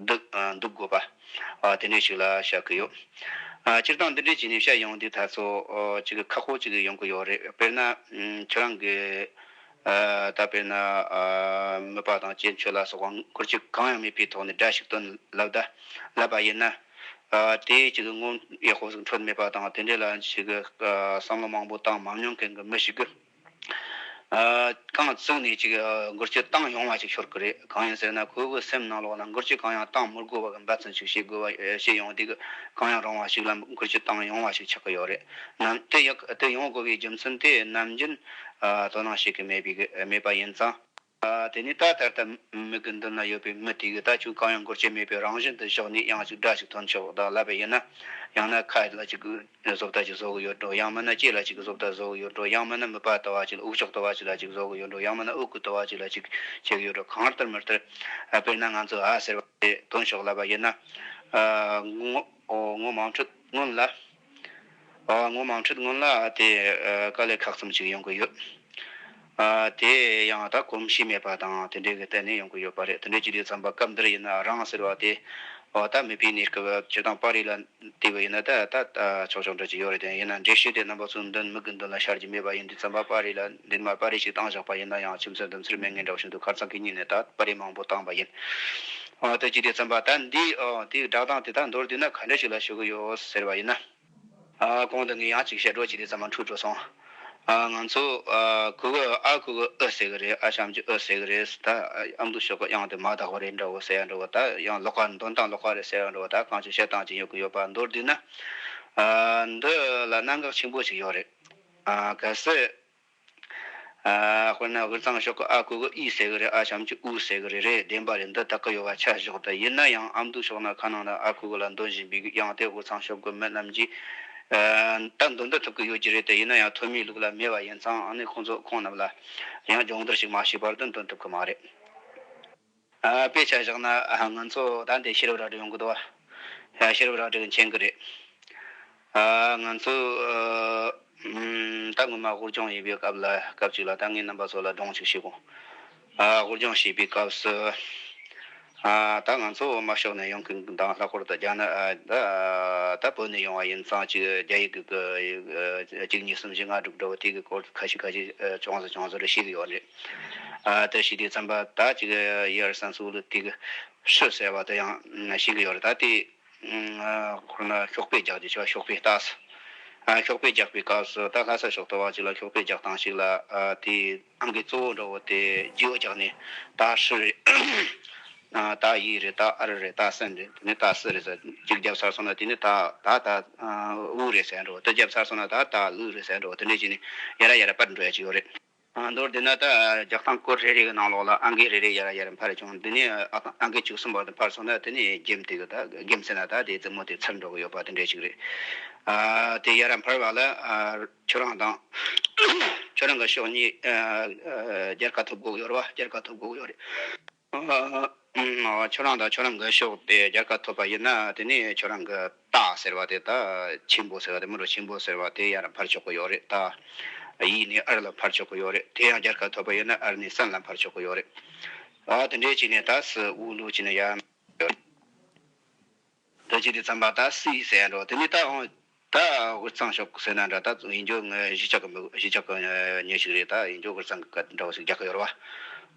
འདུག། ཨ། འདུག་དགོས་པ། ཨ། དེ་འདྲ་ཞིག་ལ་བཤད་ཀྱི་ཡོད། ཨ། སྤྱིར་བཏང་འདི་འདྲ་བྱས་ནས་བཤད་ཡོང་དུས་ད་ཚོ། ཨ། ཅིག་ཁག་པོ་ཅིག་ཡོང་གི་ཡོད་རེད། དཔེར་ན། ཨ། ཁྱེད་རང་གི། ཨ། ད་དཔེར་ན། ཨ། མིད་པ་དང་ལྕེ་མཆུ་ལ་སོགས་པ་མགུར་གྱི་གང་ཡང་མེད་པའི་ཐོག་ནས་སྒྲ་ཞིག་བཏོན་ལབ་ད། ལབ་པ་ཡིན་ན། ཨ། དེ་ཅིག་ངོ་ཡག་པོ་ཟིག་འཕྲོད་མེད་པ་དང་། དེ་འདྲ་ལ་ཅིག། ཨ། བསམ་བློ་མང་པོ་བཏང་མ་མྱོང་མཁན་གྱི་མི་ཞིག་གིས། ཨ། རྐང་བཙུགས་ནས་ཅིག། ཨ། མགུར་སྐྱོད་བཏང་ཡོང་བ་ཞིག་ཤོར་གི་རེད། གང་ཡིན་ཟེར་ན་ཁོ་གི་སེམས་ནང་ལོགས་ལ་མགུར་སྐྱོད་གང་ཡང་བཏང་མི་དགོས་པ་གི་འབད་བརྩོན་ཞིག་བྱེད་དགོས་པ། ཨ། བྱེད་ཡོང་དུས་གི་གང་ཡང་རུང་བ་ཞིག་ལ་མགུར་སྐྱོད་བཏང་ཡོང་བ་ཞིག་ཆགས་ཀྱི་ཡོད་རེད། ནམ་དེ་ཡག་དེ་ཡོང་དགོས་པའི་རྒྱུ་མཚན་དེ་ནམ་རྒྱུན། ཨ། དོ་སྣང་བྱེད་ཀྱི་མེད་པའི་གི། ཨ། མེད་པ་ཡིན་ཙང་། ཨ། དེ་ནས་ད་ད་ལྟ་མིག་གི་མདུན་ན་ཡོད་པའི་མི་དེ་གིས་ད་ཁྱོད་གང་ཡང་མགུར་སྐྱོད་མེད་པའི་རང་བཞིན་དུ་བཞག་ནས་ཡང་ཅིག་སྒྲ་ཞིག་ཐོན་ཆོག་ད་ལབ་པ་ཡིན་ན། ཡང་ན་ཁ་ལ་ཅིག་བཟོ་ལྟ་ཅིག་བཟོ་གི་ཡོད་འགྲོ། ཡང་མིན་ན་ལྕེ་ལ་ཅིག་བཟོ་ལྟ་བཟོ་གི་ཡོད་འགྲོ། ཡང་མིན་ན་མིད་པ་ལྟ་བ་ཅིག་ལ། དབུགས་ཕྱོགས་ལྟ་བ་ཅིག་ལ་ཅིག་བཟོ་གི་ཡོད་འགྲོ། ཡང་མིན་ན་དབུགས་ཀྱི་ལྟ་བ་ཅིག་ལ་ཅིག་བྱེད་གི་ཡོད་འགྲོ། གང་ལྟར་མི་ལྟར། ཨ། དཔེར་ན་ང་ཚོ་ཨ་ཟེར་བ་དེ་ཐོན་ཆོག་ལབ་པ་ཡིན་ན། ཨ། ངོ་། ཨོ། ངོ་མ་འཕྲོད་སྔོན་ལ། ཨ། ངོ་མ་འཕྲོད་སྔོན་ལ་དེ། ཨ། དཀའ་ལས་ཁག་ཙམ་ཅིག་ཡོང་གི་ཡོད། ཨ། དེ་ཡང་ད་གོམས་གཤིས་མེད་པ་དང་དེ་འདྲའི་གི་བརྟེན་ནས་ཡོང་གི་ཡོད་པ་རེད། དེ་འདྲའི་བྱེད་དུས་ཙམ་པ་སྐབས་འདིར་ཡིན་ན་རང་ཟེར་བ་དེ། ཨོ། ད་མིད་པའི་གནས་སྐབས་སྤྱིར་བཏང་པར་རིས་ལ་བལྟས་པ་ཡིན་ན་ད་ད་ད་ཆོག་ཆོག་འདྲ་ཅིག་ཡོད་རེད། དེ་ཡིན་ན་འགྲེལ་བཤད་དེ་རྣམ་པ་ཚོའི་མདུན་མིག་གི་མདུན་ལ་ཤར་གྱི་མེད་པ་ཡིན་དུས་ཙམ་པ། པར་རིས་ལ་འདི་མ་པར་རིས་ཤིག་བཏང་བཞག་པ་ཡིན་ན་ཡང་ཁྱིམ་མཚེས་འདུམ་ཚུལ་མེད་ངེས་འདྲ་བ་ཞིག་འདུག། ཁ་སང་གི་ཉིན་ནས་ད་པར་རིས་མང་པོ་བཏང་བ་ཡིན། ཨ། དེ་བྱེད་དུས་ཙམ་པ་ད་འདི། ཨ། དེའི་སྒྲ་གདངས་དེ་ད་མདོར་བསྡུས་ན་ག་འདྲ་ཞིག་ལ་ཞུ་གི་ཡོད་ཟེར་བ་ཡིན་ན། ཨ། གོང་དུ་ངས་ཡང་ཅིག་བཤད་སྒྲོས་བྱས་ཏེ་ཙམ་མ་འཁྲུལ་འགྲོ་སོང་། ཨ། ང་ཚོ། ཨ། གུ་གུ་ཨ་ཟེར་གི་རེད། ཨ་ཞབས་ཀྱུ་ཨི་ཟེར་གི་རེད། ད་ཨ་མདོ་ཕྱོགས་ཀྱི་དབྱངས་དེ་མ་དག་པ་རེད་འདྲ་བོ་ཟེར་ཡ་འདྲ་བོ། ད་ཡང་ལོགས་ཀ་འདོན་སྟངས་ལོགས་ཀ་རེད་ཟེར་ཡ་འདྲ་བོ། ད་གང་ཅི་བཤད་སྟངས་ཅི་ཡོད་གི་ཡོད་པ་མདོར་བསྡུས་ན། ཨ། འདི་ལ་གནད་འགག་ཆེན་པོ་ཞིག་ཡོད་རེད། ཨ། གལ་སྲིད། ཨ། དཔེར་ན་དབུས་གཙང་ཕྱོགས་ཀྱི་ཨ་གུ་གུ་ཨི་ཟེར་གི་རེད། ཨ་ཞབས་ཀྱུ་ཨུ་ཟེར་གི་རེད། རེད། བདེན་པ་རེད། འདི་དག་གི་ཡོད་པ་ཆ་བཞག་ད། ཡིན་ན་ཡང་ཨ་མདོ་ཕྱོགས་ན་ཁ་ནང་ན་ཨ་གུ་གུ་ལ་འདོན་བཞིན་པའི་དབྱངས་དེ་དབུས་གཙང་ཕྱོགས་ཀྱི་མི་རྣམས་ཀྱིས། ཨ། ད་འདོན་འདི་ཐུབ་ཀྱི་ཡོད་ཀྱི་རེད་དེ། ཡིན་ན་ཡང་ཐོན་མིའི་ལུགས་ལ་མེད་པ་ཡིན་ཙང་། ཨ་ནི་ཁོང་ཚོ་ཁོང་རྣམས་ལ་ཡང་སྦྱོང་བརྡར་ཞིག་མ་བྱས་བར་དུ་འདོན་ཐུབ་ཀྱི་མ་རེད། ཨ། དཔེ་ཆ་བཞག་ན། ཨ། ང་ཚོ་ད་འདི་ཤེས་རབ་ར་སྒྲིག་ཡོང་གི་འདུག་བ། ཡ། ཤེས་རབ་ར་སྒྲིག་མཁྱེན་གི་རེད། ཨ། ང་ཚོ། ཨ། ཨམ། ད་སྔོན་མ་དབུར་སྦྱོང་ཡིན་པའི་སྐབས་ལ། སྐབས་ཅིག་ལ་ད་ངས་རྣམ་པ་ཚོ་ལ་སྒྲུང་ཅིག་བཤད་གོ། ཨ། དབུར་སྦྱོང་བྱེད་པའི་སྐབས་སུ། ཨ། ད་ང་ཚོ་དམར་ཤོག་ནས་ཡོང་མཁན་དང་ལྷག་པར་དུ་རྒྱ་ནག་ཨ་ད་ད་བོད་ནས་ཡོང་བ་ཡིན་ཙང་ཅིག་རྒྱ་ཡིག་གི་གི་གཅིག་གཉིས་གསུམ་བཞི་ལྔ་དྲུག་འདྲ་བོ་དེ་གི་སྐོར་ཁ་ཤས་ཁ་ཤས་ཨ་ཅུང་ཟད་ཅུང་ཟད་རེ་ཤེས་ཀྱི་ཡོད་རེད། ཨ་དེ་ཤེས་དུས་ཙམ་པ་ད་ཅིག་ཡར་བསམ་ཚུལ་དེ་གི་ཧྲི་ཟེར་བ་དེ་ཡང་ཤེས་ཀྱི་ཡོད་རེད། ད་དེ་ཁོ་ན་ཤོག་པས་རྒྱག་རྒྱུ་བྱ་བ་ཤོག་པས་ལྟ་ས། ཨ་ཤོག་པས་རྒྱག་པའི་སྐབས་སུ་ད་ལྷ་ས་ཕྱོགས་གཏོགས་པ་ཅིག་ལ་ཤོག་པས་རྒྱག་སྟངས་ཤིག་ལ་ཨ་དེ་ཨང་ཀི་གཙོ་བོ་འདྲ་བོ་དེ་རྒྱུ་རྒྱག་ནས་ད་ཧྲི་རེད། ཨ་ད་ཡི་རེད། ད་ཨར་རེད། ད་སན་རེད། དེ་ནས་ད་སི་རེད་ཟེར་གཅིག་བརྒྱབ་ཚར་སོང་ན་དེ་ནས་ད་ད་ད་ཨ་འུ་རེད་ཟེར་འགྲོ། དེ་བརྒྱབ་ཚར་སོང་ན་ད་ད་ལུ་རེད་ཟེར་འགྲོ། དེ་འདྲས་བྱས་ནས་ཡར་ར་ཡར་ར་སྤར་འགྲོ་ཡ་ཅིག་ཡོད་རེད། ཨ་མདོར་བསྡུས་ན་ད་རྒྱག་སྟངས་སྐོར་རེ་རེ་གི་ནང་ལོགས་ལ་ཨང་ཀི་རེ་རེ་ཡར་ར་ཡར་ར་འཕར་བྱུང་། དེ་ནས་ཨ་ཨང་ཀི་བཅུ་གསུམ་པ་དེ་འཕར་སོང་ན་དེ་ནས་རྒྱེམ་དེ་གི་ད་རྒྱེམ་ཟེར་ན་ད་དེ་རྩེ་མོ་དེ་ཚར་འགྲོ་གི་ཡོད་པ་དེ་འདྲས་ཅིག་རེད། ཨ་དེ་ཡར་ར་འཕར་བ་ལ་ཨ་ཁྱོད་རང་དང་ཁྱོད་རང་གི་ཕྱོགས་གཉིས་ཨ་ཨ་རྒྱལ་ཁ་ཐོབ་དགོས་ཡོད་རེད་བ། རྒྱལ་ཁ་ཐོབ་དགོས་ཡོད་རེད། ཨ་ཨ་ཁྱོད་རང་དང་ཁྱོད་རང་གི་ཕྱོགས་དེ་རྒྱལ་ཁ་ཐོབ་པ་ཡིན་ན་དེ་ནས་ཁྱོད་རང་གི་ཏ་ཟེར་བ་དེ་ད་ཆེན་པོ་ཟེར་བ་དེ་མི་རོ་ཆེན་པོ་ཟེར་བ་དེ་ཡར་འཕར་ཆོག་གི་ཡོད་རེད། ད་ཡི་ནས་ཨར་ལ་འཕར་ཆོག་གི་ཡོད་རེད། དེ་ཡང་རྒྱལ་ཁ་ཐོབ་པ་ཡིན་ན་ཨར་ནས་སན་ལ་འཕར་ཆོག་གི་ཡོད་རེད། ཨ་དེ་འདྲས་བྱས་ནས་ད་སི་འུ་ལུ་བྱས་ནས་ཡར་འཕར་ཡོད་རེད། ད་ཅི་དེ་ཙམ་པ་ད་སི་ཟེར་འགྲོ། དེ་ནས་ད་ཨང་ད་དབུས་གཙང་ཕྱོགས་ཟེར་ན་འདྲ། ད་ཡིན་རྒྱུ་ངའི་གཞིས་ཆགས་ཀྱི་མི་གཞིས་ཆགས་ཀྱི་མྱི་ཞིག་རེད། ད་ཡིན་རྒྱུ་དབུས་གཙང་གི་སྐད་འདྲ་བོ་ཞིག་རྒྱག་གི་ཡོད་རེད་བ།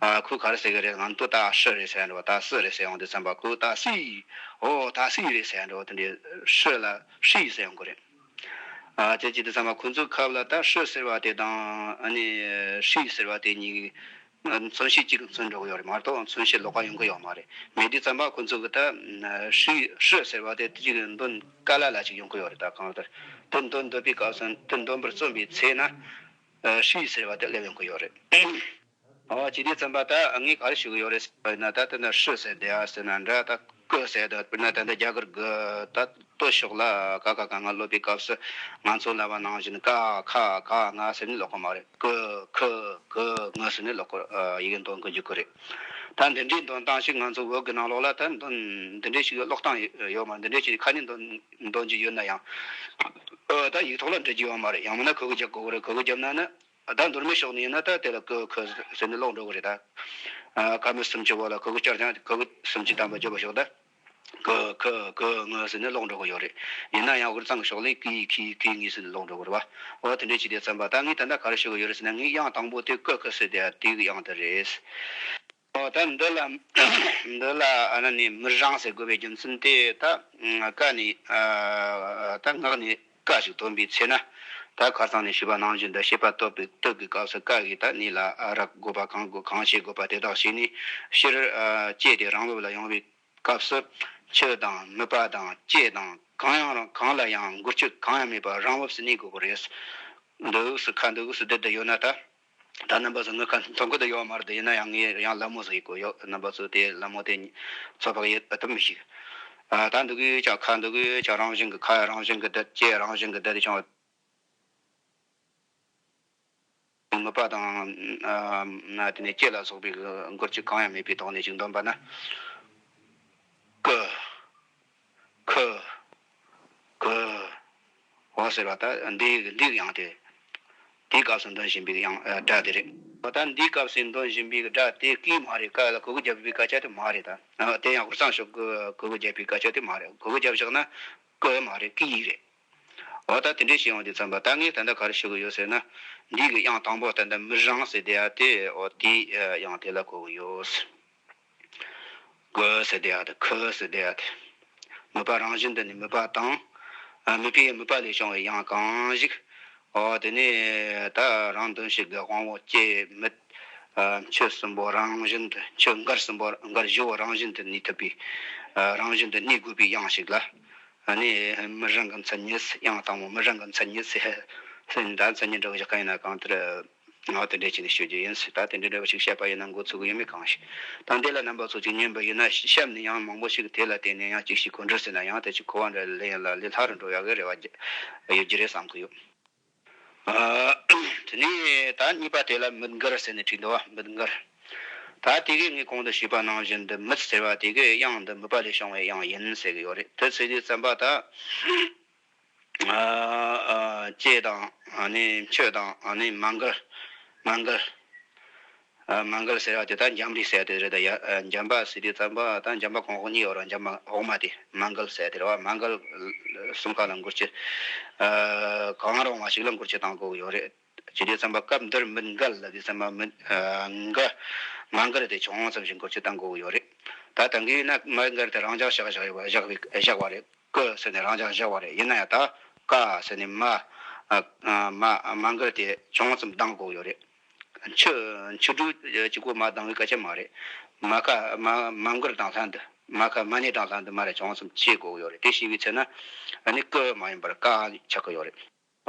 ཨ་ཁོས་ག་རེ་ཟེར་གི་རེད། ང་ཚོ་ད་ཧྲི་རེད་ཟེར་འགྲོ། ད་སི་རེད་ཟེར་ཡོང་དུས་ཙམ་པ་ཁོས་ད་སི། ཨོ་ད་སི་རེད་ཟེར་འགྲོ། དེ་འདྲའི་ཧྲི་ལ་ཧྲི་ཟེར་ཡོང་གི་རེད། ཨ་དེ་ཅི་དེ་ཙམ་པ་ཁོ་ཚོའི་ཁབ་ལ་ད་ཧྲི་ཟེར་བ་དེ་དང་ཨ་ནི་ཧྲི་ཟེར་བ་དེ་གཉིས་ཀྱི་མཚོན་བྱེད་གཅིག་མཚོན་འགྲོ་གི་ཡོད་རེད་མ་གཏོགས་མཚོན་བྱེད་ལོགས་ཀ་ཡོང་གི་ཡོད་མ་རེད། མེད་དུས་ཙམ་པ་ཁོ་ཚོ་གི་ད་ཧྲི་ཧྲི་ཟེར་བ་དེ་གཅིག་འདོན་ག་ལ་ལ་ཅིག་ཡོང་གི་ཡོད་རེད། ད་གང་ལྟར་དེ་འདོན་འདོན་པའི་སྐབས་སུ་དེ་འདོན་པར་བརྩོན་པའི་ཚེ་ན་ཧྲི་ཟེར་བ་དེ་སླེབས་ཡོང་གི་ཡོད་རེད། ཨོ་ཅི་དེ་ཙམ་པ་ད་ངས་ག་རེ་ཞུ་གི་ཡོད་རེད་ཟེར་ན། ད་དེ་ན་ཧྲི་ཟེར་དེ་ཡ་ཟེར་ན་འདྲ། ད་ཀི་ཟེར་དེ་དཔེར་ན་ད་འདི་རྒྱ་གར་གི་ད་སྟོད་ཕྱོགས་ལ་ཀ་ཁ་ག་ང་སློབ་པའི་སྐབས་སུ་ང་ཚོ་ལབ་པ་ནང་བཞིན་ཀ་ཁ་ག་ང་ཟེར་ནས་ཀློག་གི་མ་རེད། ཀི་ཁི་གི་ང་ཟེར་ནས་ཀློག་གི་ཡི་གེ་འདོན་གི་འཇུག་གི་རེད། ད་འདི་འདྲའི་འདོན་སྟངས་ཤིག་ང་ཚོ་བོད་གི་ནང་ལོགས་ལ་ད་འདོན་འདི་འདྲའི་ཞིག་ཀློག་སྟངས་ཡོད་མ་རེད། འདི་འདྲའི་ཞིག་ཁ་ནས་འདོན་འདོན་རྒྱུ་ཡོད་ན་ཡང་ཨ་ད་ཡིག་ཐོག་ལ་འབྲི་རྒྱུ་ཡོད་མ་རེད། ཡང་མིན་ན་གི་གུ་རྒྱབ་དགོས་གི་རེད། གི་གུ་རྒྱབ་ན་ནི། ད་མདོ་སྨད་ཕྱོགས་ནས་ཡིན་ན་ད་དེ་ལ་ཀི་ཁི་ཟེར་ནས་ཀློག་འགྲོ་གི་རེད། ད་ཨ་ཁ་མི་སུམ་ཅུ་བོ་ལ་གི་གུ་བསྐྱར་ཀྱང་གི་གུ་སུམ་ཅུ་ཐམ་པ་བརྗོད་པ་ཞོག་ད་ཀི་ཁི་གི་ང་ཟེར་ནས་ཀློག་འགྲོ་གི་ཡོད་རེད། ཡིན་ན་ཡང་དབུས་གཙང་གི་ཕྱོགས་ལ་ཀི་ཁི་གི་ངི་ཟེར་ནས་ཀློག་འགྲོ་གི་རེད་བ། འོ་དེ་འདྲས་བྱས་དུས་ཙམ་པ་ད་ངས་ད་ལྟ་ག་རེ་ཞུ་གི་ཡོད་རེད་ཟེར་ན། ངའི་དབྱངས་དང་པོ་དེ་ཀི་ཁི་ཟེར་དེ་དེ་གི་དབྱངས་དེ་རེད། ཨོ་ད་འདི་ལ་འདི་ལ་ཨ་ན་ནི་མི་རང་ཟེར་དགོས་པའི་རྒྱུ་མཚན་དེ་ད་ཀ་ནི་ཨ་ད་ངག་ནས་ཀ་ཞིག་ཐོན་པའི་ཚེ་ན། ད་ཁ་སང་ནས་ཞུས་པ་ནང་བཞིན་དུ་བྱེད་པ་སྟོབས་པའི་སྟོབས་ཀྱི་སྐབས་སུ་ཀ་གིས་ད་ནི་ལ་ཨ་རག་དགོས་པ་གང་དགོས་གང་བྱེད་དགོས་པ་དེ་དག་བྱས་ནས། སྤྱིར་ཨ་ཀྱེ་དེ་རང་བབས་ལ་ཡོང་བའི་སྐབས་སུ་མཆུ་དང་མིད་པ་དང་ལྕེ་དང་གང་ཡང་རང་གང་ལ་ཡང་འགུལ་སྐྱོད་གང་ཡང་མེད་པར་རང་བབས་སུ་གནས་དགོས་པ་རེད། འདི་འུག་སུ་ཁ་འདི་འུག་སུ་བསྡད་དུ་ཡོད་ན་ད། ད་རྣམ་པ་ཚོ་ངའི་ཁ་མཐོང་གི་དུ་ཡོད་མ་རེད། དེ་ཡིན་ན་ཡང་ངས་ཡང་ལད་མོ་ཟིག་ཡེད་དགོས་ཡོད། རྣམ་པ་ཚོ་དེ་ལད་མོ་དེ་ཚོད་དཔག་ཡེད་ཐུབ་མི་ཤེས། ཨ་ད་འདི་གི་ཅག་ཁ་འདི་གི་ཅག་རང་བཞིན་གི་ཁ་རང་བཞིན་གི་བསྡད། ལྕེ་རང་བཞིན་གི་བསྡད་དེ་ཅང་མིད་པ་དང་ཨ་དེ་ནས་ལྕེ་ལ་སོགས་པའི་གི་འགུལ་སྐྱོད་གང་ཡང་མེད་པའི་ཐོག་ནས་ཅིག་འདོན་པ་ན། ཀི། ཁི། གི། འོ་ཟེར་བ་ད་འདི་འདི་ཡང་དེ། དེའི་སྐབས་སུ་འདོན་བཞིན་པའི་ཡང་སྒྲ་དེ་རེད། འོ་ད་འདིའི་སྐབས་སུ་འདོན་བཞིན་པའི་སྒྲ་དེ་ཀི་མ་རེད། ཀ་ལ་གི་གུ་རྒྱབ་པའི་སྐད་ཆ་དེ་མ་རེད། ད་དེ་ཡང་དབུས་གཙང་ཕྱོགས་ཀྱི་གི་གུ་རྒྱབ་པའི་སྐད་ཆ་དེ་མ་རེད། གི་གུ་རྒྱབ་བཞག་ན་ཀི་མ་རེད། ཀི་རེད། འོ་ད་དེ་འདྲས་བྱས་ཡོང་དུས་ཙམ་པ་ད་ངས་ད་ལྟ་ག་རེ་ཞུ་གི་ཡོད་ཟེར་ན། འདི་གི་དབྱངས་དང་པོ་ད་ལྟ་མི་རང་ཟེར་དེ་ཡ་དེ་འོ་དེའི་དབྱངས་དེ་ལ་གོ་གི་ཡོད། གི་ཟེར་དེ་ཡ་དེ་ཁི་ཟེར་དེ་ཡ་དེ། མིད་པ་རང་བཞིན་དུ་ནི་མིད་པ་དང་། མིད་པའི་མིད་པ་ལས་བྱུང་བའི་དབྱངས་གང་ཞིག་འོ་དེ་ནས་ད་རང་དོན་ཞིག་གི་དབང་པོ་ལྕེ་མིད། མཆུ་གསུམ་པོ་རང་བཞིན་དུ་མཆུ་འགར་གསུམ་པོ་འགར་བཞི་བོ་རང་བཞིན་དུ་གནས་ཐུབ་པའི། རང་བཞིན་དུ་གནས་དགོས་པའི་དབྱངས་ཤིག་ལ། ཨ་ནི་མི་རང་གི་མཚན་ཉིད་དབྱངས་དང་པོ་མི་རང་གི་མཚན་ཉིད་ཟེར། ཟེར་ནས་ད་མཚན་ཉིད་འདྲ་བོ་ཞིག་གང་ཡིན་ན་གང་ལྟར་ངག་དེ་འདྲ་བྱས་ནས་ཤོད་རྒྱུ་ཡིན་ཟེར། ད་དེ་འདྲ་འདྲ་བོ་ཞིག་བཤད་པ་ཡིན་ན་མགོ་ཚོས་གི་ཡོད་མེད་གང་ཤེས། ད་འདི་ལ་རྣམ་པ་ཚོ་ཅིག་ཉན་པ་ཡིན་ན་གཤམ་ནས་ཡང་མང་པོ་ཞིག་དེ་ལ་བརྟེན་ནས་ཡང་ཅིག་ཞིག་གོ་འདྲི་ཟེར་ན་ཡང་དེ་ཅིག་གོ་བ་འདྲ་ལེན་ཡ་ལ་ལས་སླ་རུ་འགྲོ་ཡག་གི་རེ་བ་ཡོད་རྒྱུ་རེད་བསམ་གི་ཡོད། ཨ། དེ་ནས་ད་གཉིས་པ་དེ་ལ་མིད་འགར་ཟེར་ནས་བྲིས་འདུག་བ། མིད་འགར། ད་དེ་གས་ངས་གོང་དུ་ཞུས་པ་ནང་བཞིན་དུ་མིད་ཟེར་བ་དེ་གས་དབྱངས་འདི་མིད་པ་ལས་བྱུང་བའི་དབྱངས་ཡིན་ཟེར་གི་ཡོད་རེད། དེ་ཟེར་དུས་ཙམ་པ་ད། ཨ། ཨ། ལྕེ་དང་ཨ་ནི་མཆུ་དང་ཨ་ནི་མ་འགར། མ་འགར། ཨ། མ་འགལ་ཟེར་བ་དེ་ད་འཇམ་རིགས་ཟེར་དེ་རེད་ད། ཡ། ཨ། འཇམ་པ་ཟེར་དུས་ཙམ་པ་ད་འཇམ་པ་གོང་འོག་གཉིས་ཡོད་རེད། འཇམ་པ་འོག་མ་དེ་མ་འགལ་ཟེར་དེ་རེད་བ། མ་འགལ་གསུམ་ཀ་ལ་འགོད་ཀྱི། ཨ། གང་རུང་བ་ཞིག་ལ་འགོད་ཀྱི་བཏང་དགོས་ཡོད་རེད། བྱེད་དུས་ཙམ་པ་སྐབས་འདིར་མི་འགལ་ལ་དུས་ཙམ་པ་མི། ཨ། འགལ། མ་འགལ་དེ་ཆུང་ཙམ་ཞིག་འགོད་ཀྱི་བཏང་དགོས་ཡོད་རེད། ད་ད་གིན་ན་མ་འགལ་དེ་རང་འཇགས་བཞག་བཞག་བཞག་བཞག་པ་རེད། ཀུ་ཟེར་ནས་རང་འཇགས་བཞག་པ་རེད། ཡིན་ན་ཡང་ད་ཀ་ཟེར་ནས་མ། ཨ། མ་མ་འགལ་དེ་ཆུང་ཙམ་བཏང་དགོས་ཡོད་རེད། འཆུ། འཆུ་འགྲོས་གཅིག་པོ་མ་བཏང་བའི་སྐད་ཆ་མ་རེད། མ་ཁ་མ་མ་འགལ་དང་ལྷན་དུ། མ་ཁ་མ་ནི་དང་ལྷན་དུ་མ་རེད། ཆུང་ཙམ་ཕྱེ་དགོས་ཡོད་རེད། དེ་ཤེས་པའི་ཚེ་ན་ཨ་ནི་ཀུ་མ་ཡིན་པར་ཀ་ཆགས་ཀྱི་ཡོད་རེད།